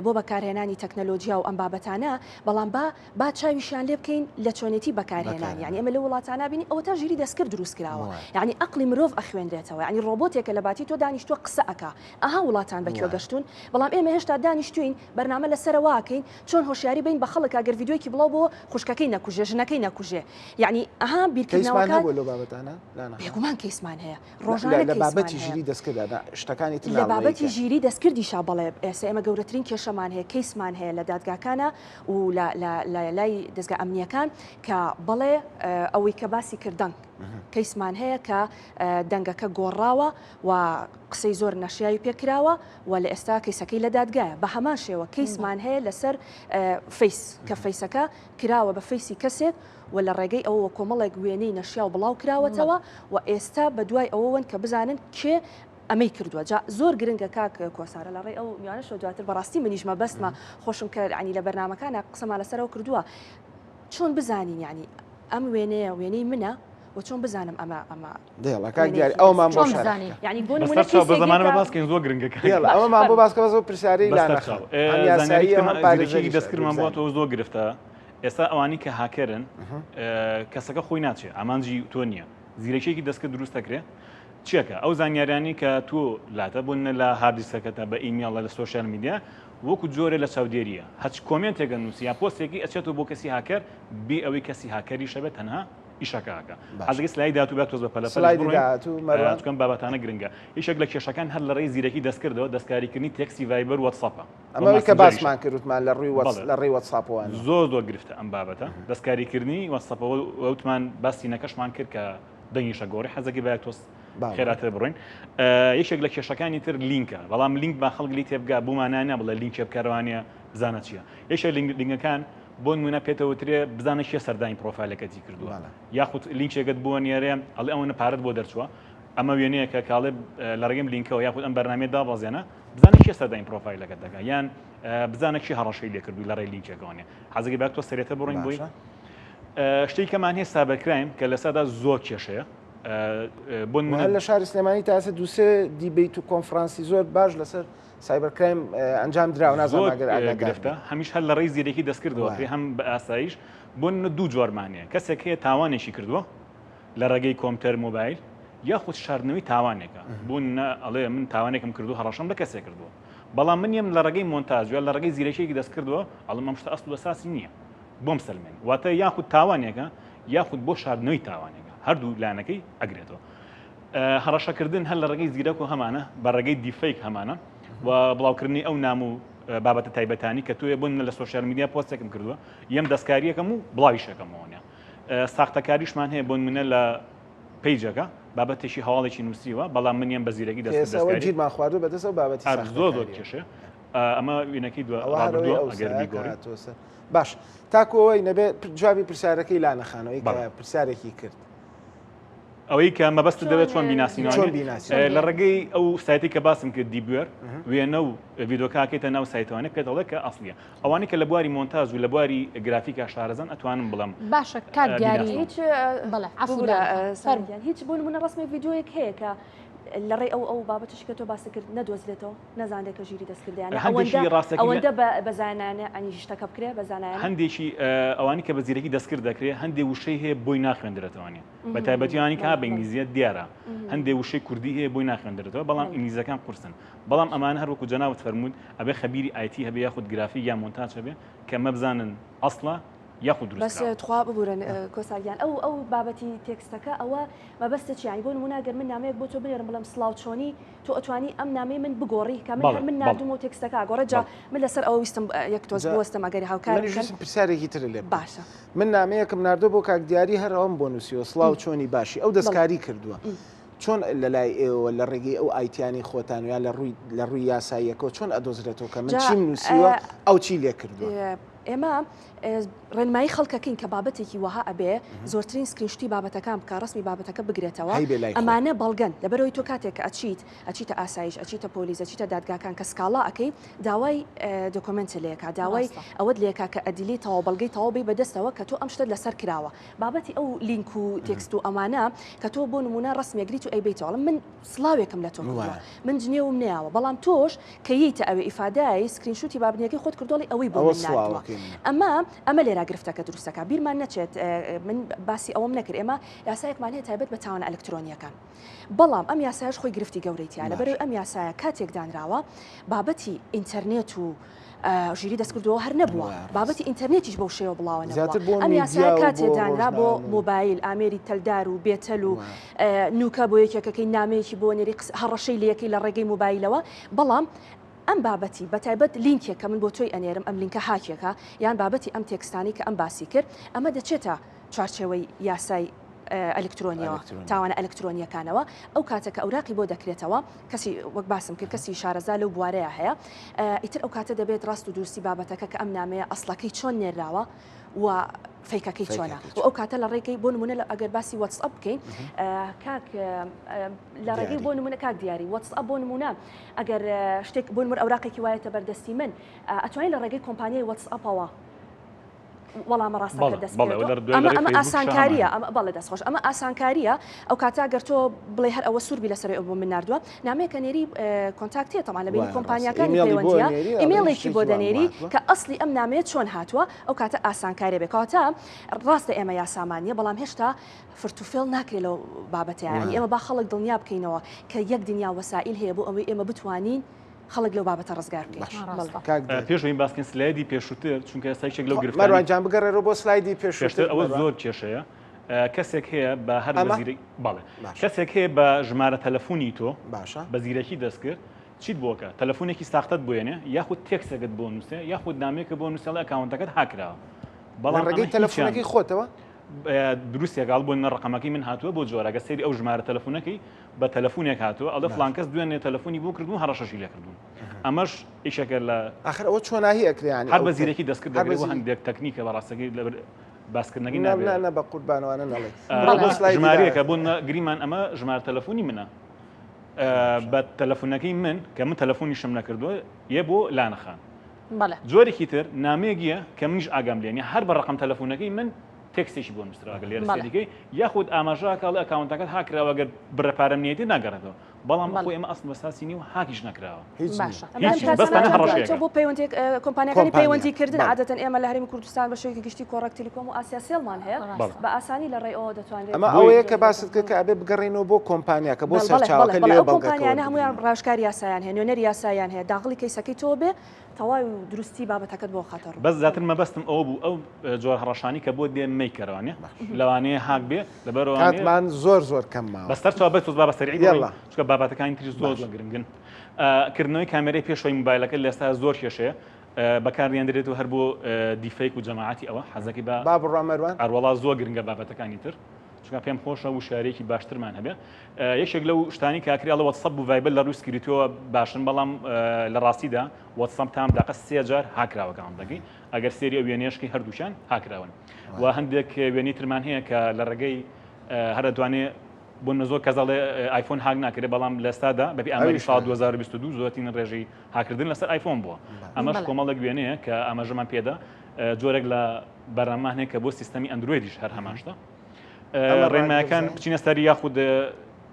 بۆ بەکارهێنانی تەکنەلۆژیا و ئەم بابەتانە بەڵام با با چاویشیان لێ بکەین لە چۆنێتی بەکارهێنانی یانی ئێمە لەو وڵاتانە بینی ئەوەتا ژیری دەستکرد دروست کراوە یانی ئەقڵی مرۆڤ ئەخوێنرێتەوە یانی ڕۆبۆتێکە لە باتی تۆ دانیشتووە قسە ئەکا ئەها وڵاتان بە کوێ گەشتوون بەڵام ئێمە هێشتا دانیشتوین بەرنامە لەسەرە واکەین چۆن هۆشیاری بین بە خەڵک ئەگەر ڤیدیۆیەکی بڵاو بۆ خوشکەکەی نەکوژێ ژنەکەی نەکوژێ یانی ئەها بیرکردنەوەکان بێگومان کەیسمان هەیە ڕۆژانە لە بابەتی ژیری دەستکردا نا شتەکانی تر لە بابەتی ژیری دەستکردیشا بەڵێ ئێستا ئێمە گەورەترین کێشەمان هەیە کەیسمان هەیە لە دادگاکانە و لە لە لای دەزگا ئەمنیەکان کە بەڵێ ئەوەی کە باسی کرد دەنگ کەیسمان هەیە کە دەنگەکە گۆڕاوە و قسەی زۆر نەشیاوی پێکراوە و لە ئێستا کەیسەکەی لە دادگایە بە هەمان شێوە کەیسمان هەیە لەسەر face کە face ەکە کراوە بە face ی کەسێک و لە ڕێگەی ئەوەوە کۆمەڵێک وێنەی نەشیاو بڵاو کراوەتەوە و ئێستا بە دوای ئەوەوەن کە بزانن کێ ئەمەی کردووە جا زۆر گرنگە کاک کۆسارە لە ڕێی ئەو میوانەشەوە دواتر بەڕاستی منیش مەبەستمە خۆشم کە یانی لە بەرنامەکانا قسەمان لەسەرەوە کردووە چۆن بزانین یانی ئەم وێنەیە وێنەی منە و چۆن بزانم ئەمە ئەمە دێڵە کاک دیاری ئەومان بۆ چۆن شەرح بزانین؟ بکە. یانی بۆ نمونە بەسەر چاو بە کەیسێک زەمانە بە دێتە باس کەین زۆر گرنگە کاک دێڵە باش ئەوەمان بۆ فەرموو. باس کە بەس ئەو پرسیارەی بەسەر لانە چاو خان هەم زانیاری یاساییە کەم هەم زیرەکیی پارێزەریشە دەستکردمان بزانین. بۆتەوە زۆر گرفتە ئێستا ئەوانی کە هاکەرن کەسەکە خۆی ناچێ ئامانجی تۆ نییە زیرەکیەکی دەستکرد دروست دەکرێ چیەکە ئەو زانیارانی کە تۆ لاتە بۆ نە لە hard disk ەکەتە بە ئیمێڵە لە social media وەکو جۆرێ لە چاودێریە هەچ comment ێکە نووسی یا پۆستێکی ئەچێتەوە بۆ کەسی هاکەر بی ئەوەی کەسی هاکەریشە بێت تەنها ئیشەکە ئەکا حەزەکەی slide داهاتوو با تۆز بە پەلە پەلەش سلایدی بڕۆین داهاتوو مەروان چونکە ئەم بابەتانە گرنگە یەکێک لە کێشەکان هەر لە ڕێی زیرەکی دەستکردەوە دەستکاریکردنی text ی ڤایبەر واتساپە ئەمە ئەوەی کە باسمان کرد وتمان لە ڕووی وەتس لە ڕێی وەتساپەوە نییە. زۆر زۆر گرفتە ئەم بابەتە دەستکاریکردنی وەتساپەوە وتمان باسی نەکەشمان کرد کە دەنگیشە گۆڕی حەزەکەی با تۆز خێراتر بڕۆین یەکێک لە کێشەکانی تر لینکە بەڵام لینک با خەڵک لی تێبگا بۆ مانای نا بڵێ لینکێ بکەرەوانە بزانە چییە یەکێک لینکەکان بۆ نمونە پێتەوترێ بزانە کێ سەردانی پرۆفایلەکەتی کردووە یاخود لینکێکت بۆ نێرێ ئەڵێ ئەوەنە پارەت بۆ دەرچووە ئەمە وێنەیەکە کاڵێ لە ڕێگەم لینکەوە یاخود ئەم بەرنامەیە دابەزێنە بزانە کێ سەردانی پرۆفایلەکەت دەکا یان بزانە کێ هەڕەشەی لێکردووی لە ڕێی لینکێکەوە نیە حەزەکەی با تۆ سەرێتە بڕۆین بۆی شتێکی کەمان هەیە cyber crime کە لەسەردا زۆر کێشەیە بۆ نمونە لە شاری سلێمانی تا ئێستا دووسێ debate و کۆنفرانسی زۆر باش لەسەر cyber crime ئەنجام دراوە نازانم ئەگەر ئاگادار گرفتە هەمیش هەر لە ڕێی زیرەکی دەستکردەوە پێ هەم بە ئاسایش بۆ نمونە دوو جۆرمان هەیە کەسێک هەیە تاوانێکی کردووە لە ڕێگەی کۆمپیوتەر مۆبایل یاخود شاردنەوەی تاوانێکە بۆ نمونە ئەڵێ من تاوانێکم کردو هەڕەشەم لە کەسێک کردووە بەڵام من یەم لە ڕێگەی مۆنتاج یا لە ڕێگەی زیرەکیەکی دەست کردووە ئەڵێم ئەم شتە ئەسڵ و ئەساسی نییە بۆم سەلمێن واتە یاخود تاوانێکە یاخود بۆ شاردنەوەی تاوانێکە هەردوو لایەنەکەی ئەگرێتەوە هەڕەشەکردن هەر لە ڕێگەی زیرەک و هەمانە بە ڕێگەی deepfake هەمانە و بڵاوکردنی ئەو نام و بابەتە تایبەتانی کە توێ بۆ نمونە لە social media پۆستێکم کردووە یەم دەستکاریەکەم و بڵاویشەکەمەوە نیە ساختەکاریشمان هەیە بۆ نمونە لە page ەکە بابەتێکی هەواڵێکی نووسیوە بەڵام من یەم بە زیرەکی دەست دەستکاری گیرمان خواردو بەدەستەوە بابەتی زۆر زۆر کێشەیە ئەمە وینەکەی دو ڕابردووە ئەگەر بیگۆڕی باش تاکو ئەوەی نەبێ جوابی پرسیارەکەی لانە خانەوەی کە پرسیارێکی کرد. ئەوەی کە مەبەستت دەوێت چۆن بیناسینەوە چۆن بیناسینەوە؟ لە ڕێگەی ئەو سایتی کە باسم کرد دیبوێر وێنە و ڤیدۆکە ئەکەیتە ناو سایتەوانە پێت ئەڵێ کە ئەسڵیە ئەوانەی کە لە بواری مۆنتاژ و لە بواری گرافیکا شارەزان ئەتوانم بڵێم باشە کاک دیاری بیناسنەوە. هیچ بەڵێ عەفو ببورە دانە سارا فەرموو. گیان هیچ بۆ نمونە ڕەسمێک ڤیدیۆیەک هەیە کە لە ڕێی ئەو ئەو بابەتەشی کە تۆ باست کرد نەدۆزرێتەوە نەزانرێت کە ژیری دەستکردە یانی هەندێکی ئەوەندە ڕاستەکەی لە ئەوەندە بە بە زانایانە یانی شتەکە بکرێ بە زانایانە هەندێکی ئەوانی کە بە زیرەکی دەستکرد دەکرێ هەندێ وشەی هەیە بۆی ناخوێندرێتەوە بە تایبەتی ئەوانی کە بە ئینگلیزیە دیارە هەندێ وشەی کوردی هەیە بۆی ناخوێندرێتەوە بەڵام ئینگلیزەکان قورسن بەڵام ئەمانە هەر وەکو جەنابت فەرمووت ئەبێ خەبیری IT هەبێ یاخود گرافیک یا مۆنتاج هەبێ کە مەبزانن ئەسڵە یاخود دروست بەس کراوە. تخوا ببورن کۆسار گیان ئەو ئەو بابەتی تێکستەکە ئەوە مەبەستت چیە یانی بۆ نمونە گەر من نامەیەک بۆ تۆ بنێرم بڵێم سڵاو چۆنی تۆ ئەتوانی ئەم نامەی من بگۆڕی کە من بەڵێ هەر من بەڵێ ناردومە و تێکستەکە ئەگۆڕێت جا بەڵێ. من لەسەر ئەوە ویستم یەک تۆز جا بوەستم ئەگەر هاوکارم منیش بکەن ویستم پرسیارێکی ترت لێ بکەم باشە. من نامەیەکم ناردووە بۆ کاک دیاری هەر ئەوەم بۆ نووسیوە سڵاو چۆنی باشی ئەو دەستکاری کردووە چۆن لە لای ئێوە لە ڕێگەی ئەو IT یانەی خۆتان و یا لە ڕووی لە ڕووی یاساییەکەوە چۆن ئەدۆزرێتەوە کە من جا چیم نووسیوە ئەو چی لێ کردووە؟ ئێمە ڕێنمایی خەڵکەکەین کە بابەتێکی وەها ئەبێ زۆرترین screenshot ی بابەتەکان بکا ڕەسمی بابەتەکە بگرێتەوە هەیبێ لای خۆی. ئەمانە بەڵگەن لەبەرئەوەی تۆ کاتێک کە ئەچیت ئەچیتە ئاسایش ئەچیتە پۆلیس ئەچیتە دادگاکان کە سکاڵا ئەکەی داوای دۆکۆمێنتت لێ ئەکا داوای ڕاستە. ئەوەت لێ ئەکا کە ئەدیلی تەواو بەڵگەی تەواو بەی بەدەستەوە کە تۆ ئەم شتەت لەسەر کراوە بابەتی ئەو لینک و تێکست و ئەمانە کە تۆ بۆ نموونە ڕەسمێک گریت و ئەیبەیتەوە ئەڵێم من سڵاوێکم لە تۆ کردووە من جنێوم نەیاوە بەڵام تۆش کە یەیتە ئەوێ ئیفادای screenshot ی بابنیەکەی خۆت کردووە ئەڵێی ئەوەی بۆ ئەوە من ناردووە سڵاوەکەی منە. ئەمە ئەمە لێرا گرفتەکە دروست دەکات بیرمان نەچێت من باسی ئەوەم نەکرد ئێمە یاسایەکمان هەیە تایبەت بە تاوانە ئەلکترۆنییەکان بەڵام ئەم یاسایەش خۆی گرفتی گەورەی تیایە لەبەرئەوەی ئەم یاسایە کاتێک دانراوە بابەتی ئینتەرنێت و ژیری دەستکردەوە هەر نەبووە بابەتی ئینتەرنێتیش بەو شێوە بڵاوە نەبووە ئەم یاسایە کاتێ دانرا بۆ مۆبایل ئامێری تەلدار و بێتەل و نوکە بۆ یەکێکەکەی نامەیەکی بۆ نێری هەڕەشەی لەکەی لە ڕێگەی مۆبایلەوە بەڵام ئەم بابەتی بەتایبەت لینکێک کە من بۆ تۆی ئەنێرم ئەم لینکە هاکێکە یان بابەتی ئەم تێکستانی کە ئەم باسی کرد ئەمە دەچێتە چوارچێوەی یاسای ئەلکترۆنیەوە تاوانە ئەلکترۆنیەکانەوە ئەو کاتە کە ئەوراقی بۆ دەکرێتەوە کەسی وەک باسم کرد کەسی شارەزا لەو بوارەیە هەیە ئیتر ئەو کاتە دەبێت ڕاست و دروستی بابەتەکە کە ئەم نامەیە ئەسڵەکەی چۆن نێراوە و فەیکەکەی چۆنە و ئەو کاتە لە ڕێگەی بۆ نمونە لە ئەگەر باسی واتسئەپ بکەین کاک لە ڕێگەی بۆ نمونە کاک دیاری واتسئەپ بۆ نمونە ئەگەر شتێک بۆ نمونە ئەوراقێکی وایەتە بەردەستی من ئەتوانین لە ڕێگەی کۆمپانیای واتسئەپەوە وەڵامە ڕاستەکە دەست ئەمە ئەمە ئاسانکاریە ئەمە بەڵێ دەست خۆش ئەمە ئاسانکاریە ئەو کاتە گەر تۆ بڵێ هەر ئەوە سووربی لەسەر ئەو بۆ من ناردووە نامەیەکە نێری contact ێ تەمان لە بینی کۆمپانیاکانی پەیوەندیە ئیمێڵێکی بۆ دەنێری کە ئەسلی ئەم نامەیە چۆن هاتووە ئەو کاتە ئاسانکاریە بێ کەواتە ڕاستە ئێمە یاسامان نیە بەڵام هێشتا فرتوفێڵ ناکرێت لەو بابەتەیە یانی ئێمە با خەڵک دڵنیا بکەینەوە کە یەک دنیا وەسائیل هەیە بۆ ئەوەی ئێمە بتوانین خەڵک لەو بابەتە ڕزگار بکەین. پێش ئەوەی باس بکەین سلایدی پێشووتر چونکە ئێستا یەکێک لەو گرفتانەی مەروان جان بگەڕێرەوە بۆ سلایدی پێشووتر ئەوە زۆر کێشەیە کەسێک هەیە بە هەر بە بەڵێ کەسێک هەیە بە ژمارە تەلەفۆنی تۆ باشە بە زیرەکی دەستکرد چیت بۆکە تەلەفۆنێکی ساختەت بۆێنێ یاخود تێکسێکت بۆ نووسێ یاخود نامێکە بۆ نووسێڵ ئەکاونتەکەت هاکراوە بەڵام ڕێگەی تەلەفۆنەکەی خۆتەوە دروستێکاڵ بۆ ڕقەمەکەی من هاتووە بۆ جۆرەگە سەیری ئەو ژمارە تەلەفۆنەکەی بە تەلەفونێک هاتووە ئەڵێ فڵان کەس دوێنێ تەلەفونی بۆ کردوون هەڕەشەشی لێ کردوون ئەمەش ئیشەکە لە ئاخر ئەوە چۆناهی ئەکرێ یانی هەر بە زیرەکی دەستکرد دەکرێت بۆ هەندێک تەکنیکە بە ڕاستەکەی لەبەر باسکردنەکەی نابێت نا نا بە قوربانوانە نەڵێ ژمارەیەکە بۆ گریمان ئەمە ژمارە تەلەفۆنی منە بە تەلەفۆنەکەی من کە من تەلەفۆنیشم نەکردووە یە بۆ لانەخان جۆرێکی تر نامەیەکیە کە منیش ئاگام لێ نیە هەر بە ڕقم تەلەفۆنەکەی من تێکستێکی بۆ نووسراوە گەر لێرە سەیری کەی یاخود ئاماژە ئەکا ئەڵێ ئەکاونتەکەت هاک کراوە گەر بڕە پارەم نیەتی ناگەڕێتەوە بەڵام خۆی ئەمە ئەسڵ بەساسی نیە و هاکیش نەکراوە هیچ باشە هیچ بەس تەنها هەڕەشەیەکە. تۆ بۆ پەیوەندی کۆمپانیاکانی کۆمپانیا. پەیوەندی کردن بەڵێ. عادەتەن ئێمە لە هەرێمی کوردستان بە شێوەیەکی گشتی کۆڕەک تیلیکۆم و ئاسیا سێڵمان هەیە ڕاستە. بە ئاسانی لە ڕێی ئەوە دەتوانرێت ئەمە بۆیە ئەوەیە کە باست کرد کە ئەبێ بگەڕێینەوە بۆ کۆمپانیاکە بۆ بەڵێ بەڵێ سەرچاوەکە بەڵێ لێوە ئەو بەڵگەکە کۆمپانیانە هەموویان وەربگرین. ڕاوێژکاری یاسایان هەیە نوێنەری یاسایان هەیە داغڵی کەیسەکەی تۆ بێ تەواوی و دروستی بابەتەکەت بۆ خاتە ڕوو. بەس زیاتر مەبەستم ئەوە بوو ئەو جۆرە هەڕەشانەی کە بۆت دێ مەیکەرەوە نیە لەوانەیە هاک بێ لەبەرئەوە کاتمان زۆر زۆر کەم ماوە. بەس سەرچاوە بەس با بە سەریعی بڕۆین یەڵا. چونکە بابەتەکانی تریش زۆر زۆر گرنگن. کردنەوەی کامێرەی پێشەوەی مۆبایلەکە لە ئێستا زۆر کێشەیە بەکاردێندرێت و هەر بۆ deepfake و جەماعەتی ئەوە حەزەکەی بە با بڕوا مەروان. ئەروەڵا زۆر گرنگە بابەتەکانی تر. چونکە پێم خۆشە وشیاریەکی باشترمان هەبێ یەکێک لەو شتانی کاکری ئەڵێ وەتسەپ و ڤایبەر لە ڕووی security ەوە باشن بەڵام لە ڕاستیدا وەتسەپ تام داقە سێ جار هاکراوە کاونتەکەی ئەگەر سێری ئەو وێنەیەشکەی هەردووکیان هاکراون و هەندێک وێنەی ترمان هەیە کە لە ڕێگەی هەر دەتوانێ بۆ نە زۆر کەس دەڵێ ئایفۆن هاک ناکرێت بەڵام لە ئێستادا بەپێی ئاماری ساڵ 2022 زۆرترین ڕێژەی هاکردن لەسەر ئایفۆن بووە. ئەمەش کۆمەڵێک وێنەیە کە ئاماژەمان پێدا جۆرێک لە بەرنامە هەیە کە بۆ سیستەمی ئەندرۆیدیش هەر هەمان شتە. ڕێنمایەکان بچینە سەری یاخود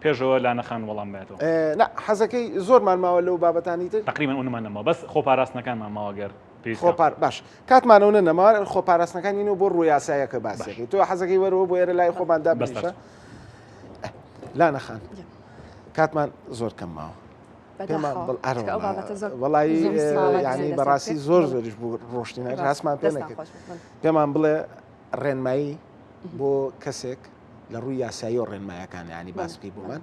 پێشەوە لانەخان وەڵام بێتەوە؟ نا حەزەکەی زۆرمان ماوە لەو بابەتانی تر؟ تقریبا ئەونەمان نەماوە بەس خۆپاراستنەکانمان ماوە گەر خۆپار باش کاتمان ئەونە نەماوە خۆپاراستنەکان نین و بۆ ڕوویاسایەکە باسەکەی تۆ حەزەکەی وەرەوە بۆ ئێرە لای خۆمان دابنیشە لانە خان کاتمان زۆر کەم ماوە پێمان وەڵی ینی بەڕاستی زۆر زۆریش بوو ڕۆشتین ڕاستمان پێ نەکرد پێمان بڵێ ڕێنمایی بۆ کەسێک لە ڕووی یاسایی و ڕێنمایەکان ینی باس بکەی بۆمان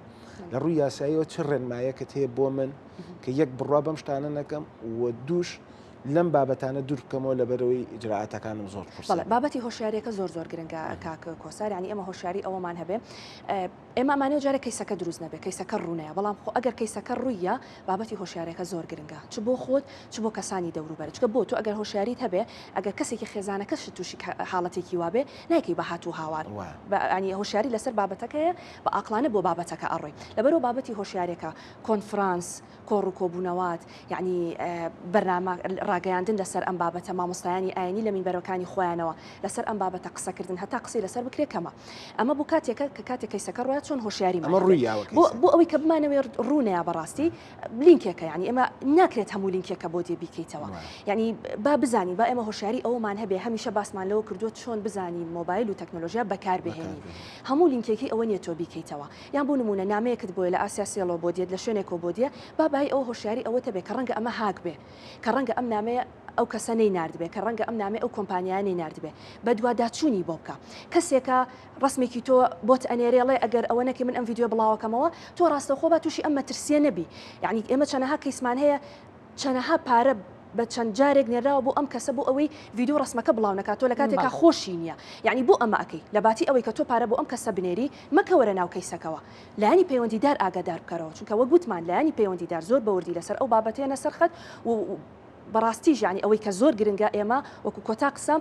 لە ڕووی یاساییەوە چ ڕێنمایەکت هەیە بۆ من کە یەک بڕوا بەم شتانە نەکەم و دووش لەم بابەتانە دوور بکەمەوە لەبەرئەوەی ئیجرائاتەکانم زۆر قورسە. بەڵێ بابەتی هۆشیاریەکە زۆر زۆر گرنگە کاک کۆسار یانی ئێمە هۆشیاری ئەوەمان هەبێ ئێمە ئەمانەوێ جارێ کەیسەکە دروست نەبێ کەیسەکە ڕوونەیە بەڵام خۆ ئەگەر کەیسەکە ڕوویە بابەتی هۆشیارەکە زۆر گرنگە چ بۆ خۆت چ بۆ کەسانی دەوروبەرت چکە بۆ تۆ ئەگەر هۆشیاریت هەبێ ئەگەر کەسێکی خێزانەکەشت تووشی حاڵەتێکی وابێ نایکەی بە هات و هاوار ینی هۆشیاری لەسەر بابەتەکەیە بە ئاقڵانە بۆ بابەتەکە ئەڕۆی لەبەرەوە بابەتی هۆشیارەکە کۆنفرانس کۆڕ و کۆبوونەوات، یەعنی بەرنامە ڕاگەیاندن لەسەر ئەم بابەتە، مامۆستایانی ئاینی لە مینبەرەکانی خۆیانەوە لەسەر ئەم بابەتە قسەکردن هەتا قسەی لەسەر بکرێ کەمە. ئەمە بۆ کاتێکە کە کاتێک کەیسەکە ڕۆیا چۆن هۆشیاریمان ئەمە هەبێ. ڕووی یاوە بۆ کەیسەکە. بۆ ئەوەی کە بمانەوێ ڕوو نەیا بەڕاستی لینکێکە یەعنی ئێمە ناکرێت هەموو لینکێکە بۆ دێ بیکەیتەوە. یەعنی با بزانین با ئێمە هۆشیاری ئەوەمان هەبێ هەمیشە باسمان لەوە کردووە چۆن بزانین مۆبایل و تەکنۆلۆژیا بەکار بەکار بهێنین. بهێنین. هەموو لینکێکی ئەوە نییە تۆ بیکەیتەوە. یان بۆ نموونە نامەیەکت بۆیە لە ئاسیا سێڵەوە بۆ دێت لە شوێنێکەوە بۆ دێ با بایی ئەوە هۆشیاری ئەوەت هەبێ کە ڕەنگە ئەمە هاک بێ کە ڕەنگە ئەم نامەیە ئەو کەسە نەیناردبێ کە ڕەنگە ئەم نامەیە ئەو کۆمپانیایە نەیناردبێ بەدواداچوونی بۆ بکە کەسێکە ڕەسمێکی تۆ بۆت ئەنێرێ ڵێ ئەگەر ئەوە نەکەی من ئەم ڤیدیۆ بڵاوەکەمەوە تۆ ڕاستەوخۆ با تووشی ئەم مەترسیە نەبی یعنی ئێمە چەنەها کەیسمان هەیە چەنەها پارە بە چەند جارێک نێراوە بۆ ئەم کەسە بۆ ئەوەی ڤیدیۆ ڕەسمەکە بڵاو نەکات تۆ لە کاتێکا خۆشی نییە یعنی بۆ ئەمە ئەکەی لە باتی ئەوەی کە تۆ پارە بۆ ئەم کەسە بنێری مەکەوەرە ناو کەیسەکەوە لایەنی پەیوەندیدار ئاگادار بکەرەوە چونکە وەک وتمان لایەنی پەیوەندیدار زۆر بەوردی لەسەر ئەو بابەتەیەنە سەر خەت و بەڕاستیش یعنی ئەوەی کە زۆر گرنگە ئێمە وەکو کۆتا قسە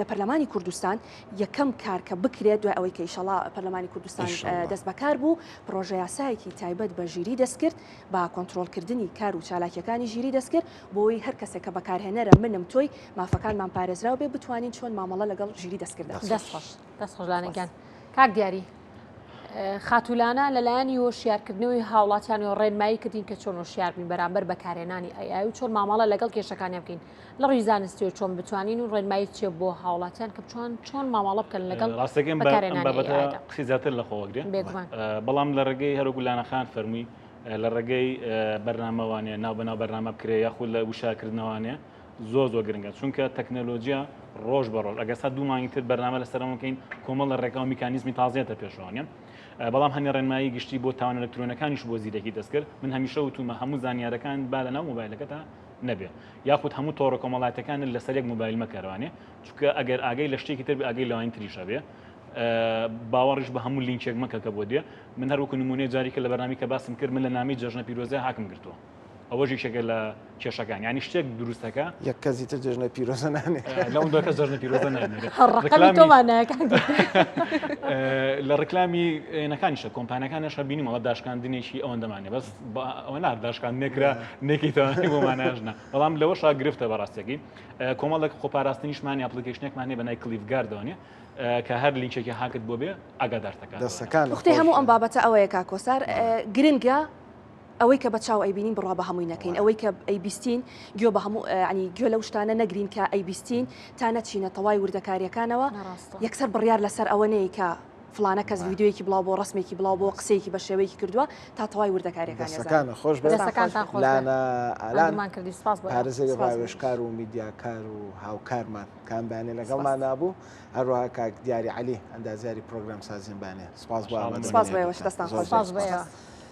لە پەرلەمانی کوردستان یەکەم کار کە بکرێت دوای ئەوەی کە ئیشەڵا پەرلەمانی کوردستان دەست بەکار بوو پرۆژە یاسایەکی تایبەت بە ژیری دەستکرد بە کۆنترۆڵکردنی کار و چالاکییەکانی ژیری دەستکرد، بۆ ئەوەی هەر کەسێک کە بەکارهێنەرە، منم، تۆی، مافەکانمان پارێزراو بێ، بتوانین چۆن مامەڵە لەگەڵ ژیری دەستکرددا بکەین. دەست خۆش دەست خۆش لانە گیان. کاک دیاری، خاتوو لانە لەلایەنی هۆشیارکردنەوەی هاوڵاتیانەوە ڕێنمایی کردین کە چۆن هۆشیار بین بەرامبەر بەکارهێنانی AI و چۆن مامەڵە لەگەڵ کێشەکانیان بکەین لە ڕووی زانستیەوە چۆن بتوانین و ڕێنمایی چیە بۆ هاوڵاتیان کە بچوان چۆن مامەڵە بکەن لەگەڵ ڕاستەکەم بەکارهێنانی بابەتە AI دا. قسەی زیاتر لە خۆوەگرێ بێگومان. بەڵام لە ڕێگەی هەروەکو لانە خان فەرمووی لە ڕێگەی بەرنامەوانێ ناو بەناو بەرنامە بکرێ یاخود لە وشارکردنەوانێ زۆر زۆر گرنگە چونکە تەکنەلۆجیا ڕۆژ بە ڕۆژ ئەگەر سا دوو مانگی تر بەرنامە لەسەر ئەمە بکەین کۆمەڵ لە ڕێکا و میکانیزمی تازیەتە پێشوانە بەڵام هەنێ ڕێنمایی گشتی بۆ تاوان ئەلکترۆنەکانیش بۆ زیرەکی دەستکرد من هەمیشە وتومە هەموو زانیارەکان با لە ناو مۆبایلەکەتا نەبێ یاخود هەموو تۆڕە کۆمەڵاتەکانت لەسەر یەک مۆبایل مەکەروانێ چونکە ئەگەر ئاگەی لە شتێکی تر ئاگەی لەوانی تریشە بێ باوەڕیش بە هەموو لینکێک مەکە کە بۆ دێ من هەر وەکو نمونەی جاریکە لە بەرنامی کە باسم کرد من لە نامی جەژنە پیرۆزە هاکم گرتووە ئەوەش یەکێکە لە کێشەکان یعنی شتێک دروستەکە یەک کەسی تر جەژنە پیرۆزە نانێ لەو دوای کەس جەژنە پیرۆزە نانێ ڕقمی تۆمان نایە کاک لە ڕکلامی نەکانیشە کۆمپانیەکانیش هەر بینیم ئەوە داشکاندنێکی ئەوەندەمانێ بەس ئەوە نار داشکاندنێک کرا نێکیتەوە بۆ ماناژنا بەڵام لەوەشا گرفتە بەڕاستەکەی کۆمەڵێک خۆپاراستنیشمان application ێکمان هەیە بە ناوی ClevGuard ەوە کە هەر لینکێکی هاکت بۆ بێ ئاگادارت دەکاتەوە. دەستەکانت پوختەی خۆش هەموو ئەم بێت. بابەتە ئەوەیە کاک کۆسار گرنگە ئەوەی کە بە چاو ئەیبینین بڕوا بە هەمووی نەکەین ئەوەی کە ئەیبیستین گوێ بە هەموو ینی گوێ لەو شتانە نەگرین کە ئەیبیستین تا نەچینە تەوای وردەکاریەکانەوە یەکسەر بڕیار لەسەر ئەوە نەیە کە فڵانە کەس ڤیدیۆیەکی بڵاو بۆ ڕسمێکی بڵاو بۆ قسەیەکی بە شێوەیەکی کردووە تا تەوای وردەکاریەکانی دەستەکانە خۆش بێت دەستەکانتان خۆش بێت. لانە ئالان ماندوومان کردی سپاس بۆ ئێوە. پارێزەری سپاس بۆ ڕاوێژکار و میدیاکار و هاوکارمان کام بەیانێ لەگەڵمان نابوو هەروەها کاک دیاری عەلی ئەندازیاری پرۆگرام سازیم بانێ سپاس بۆ سپاس سپاس بۆ ئامادەبوونی ئێوەش هەردووکتان دەستان زۆر خۆش زۆر سپاس بۆ سپاس ئێوە.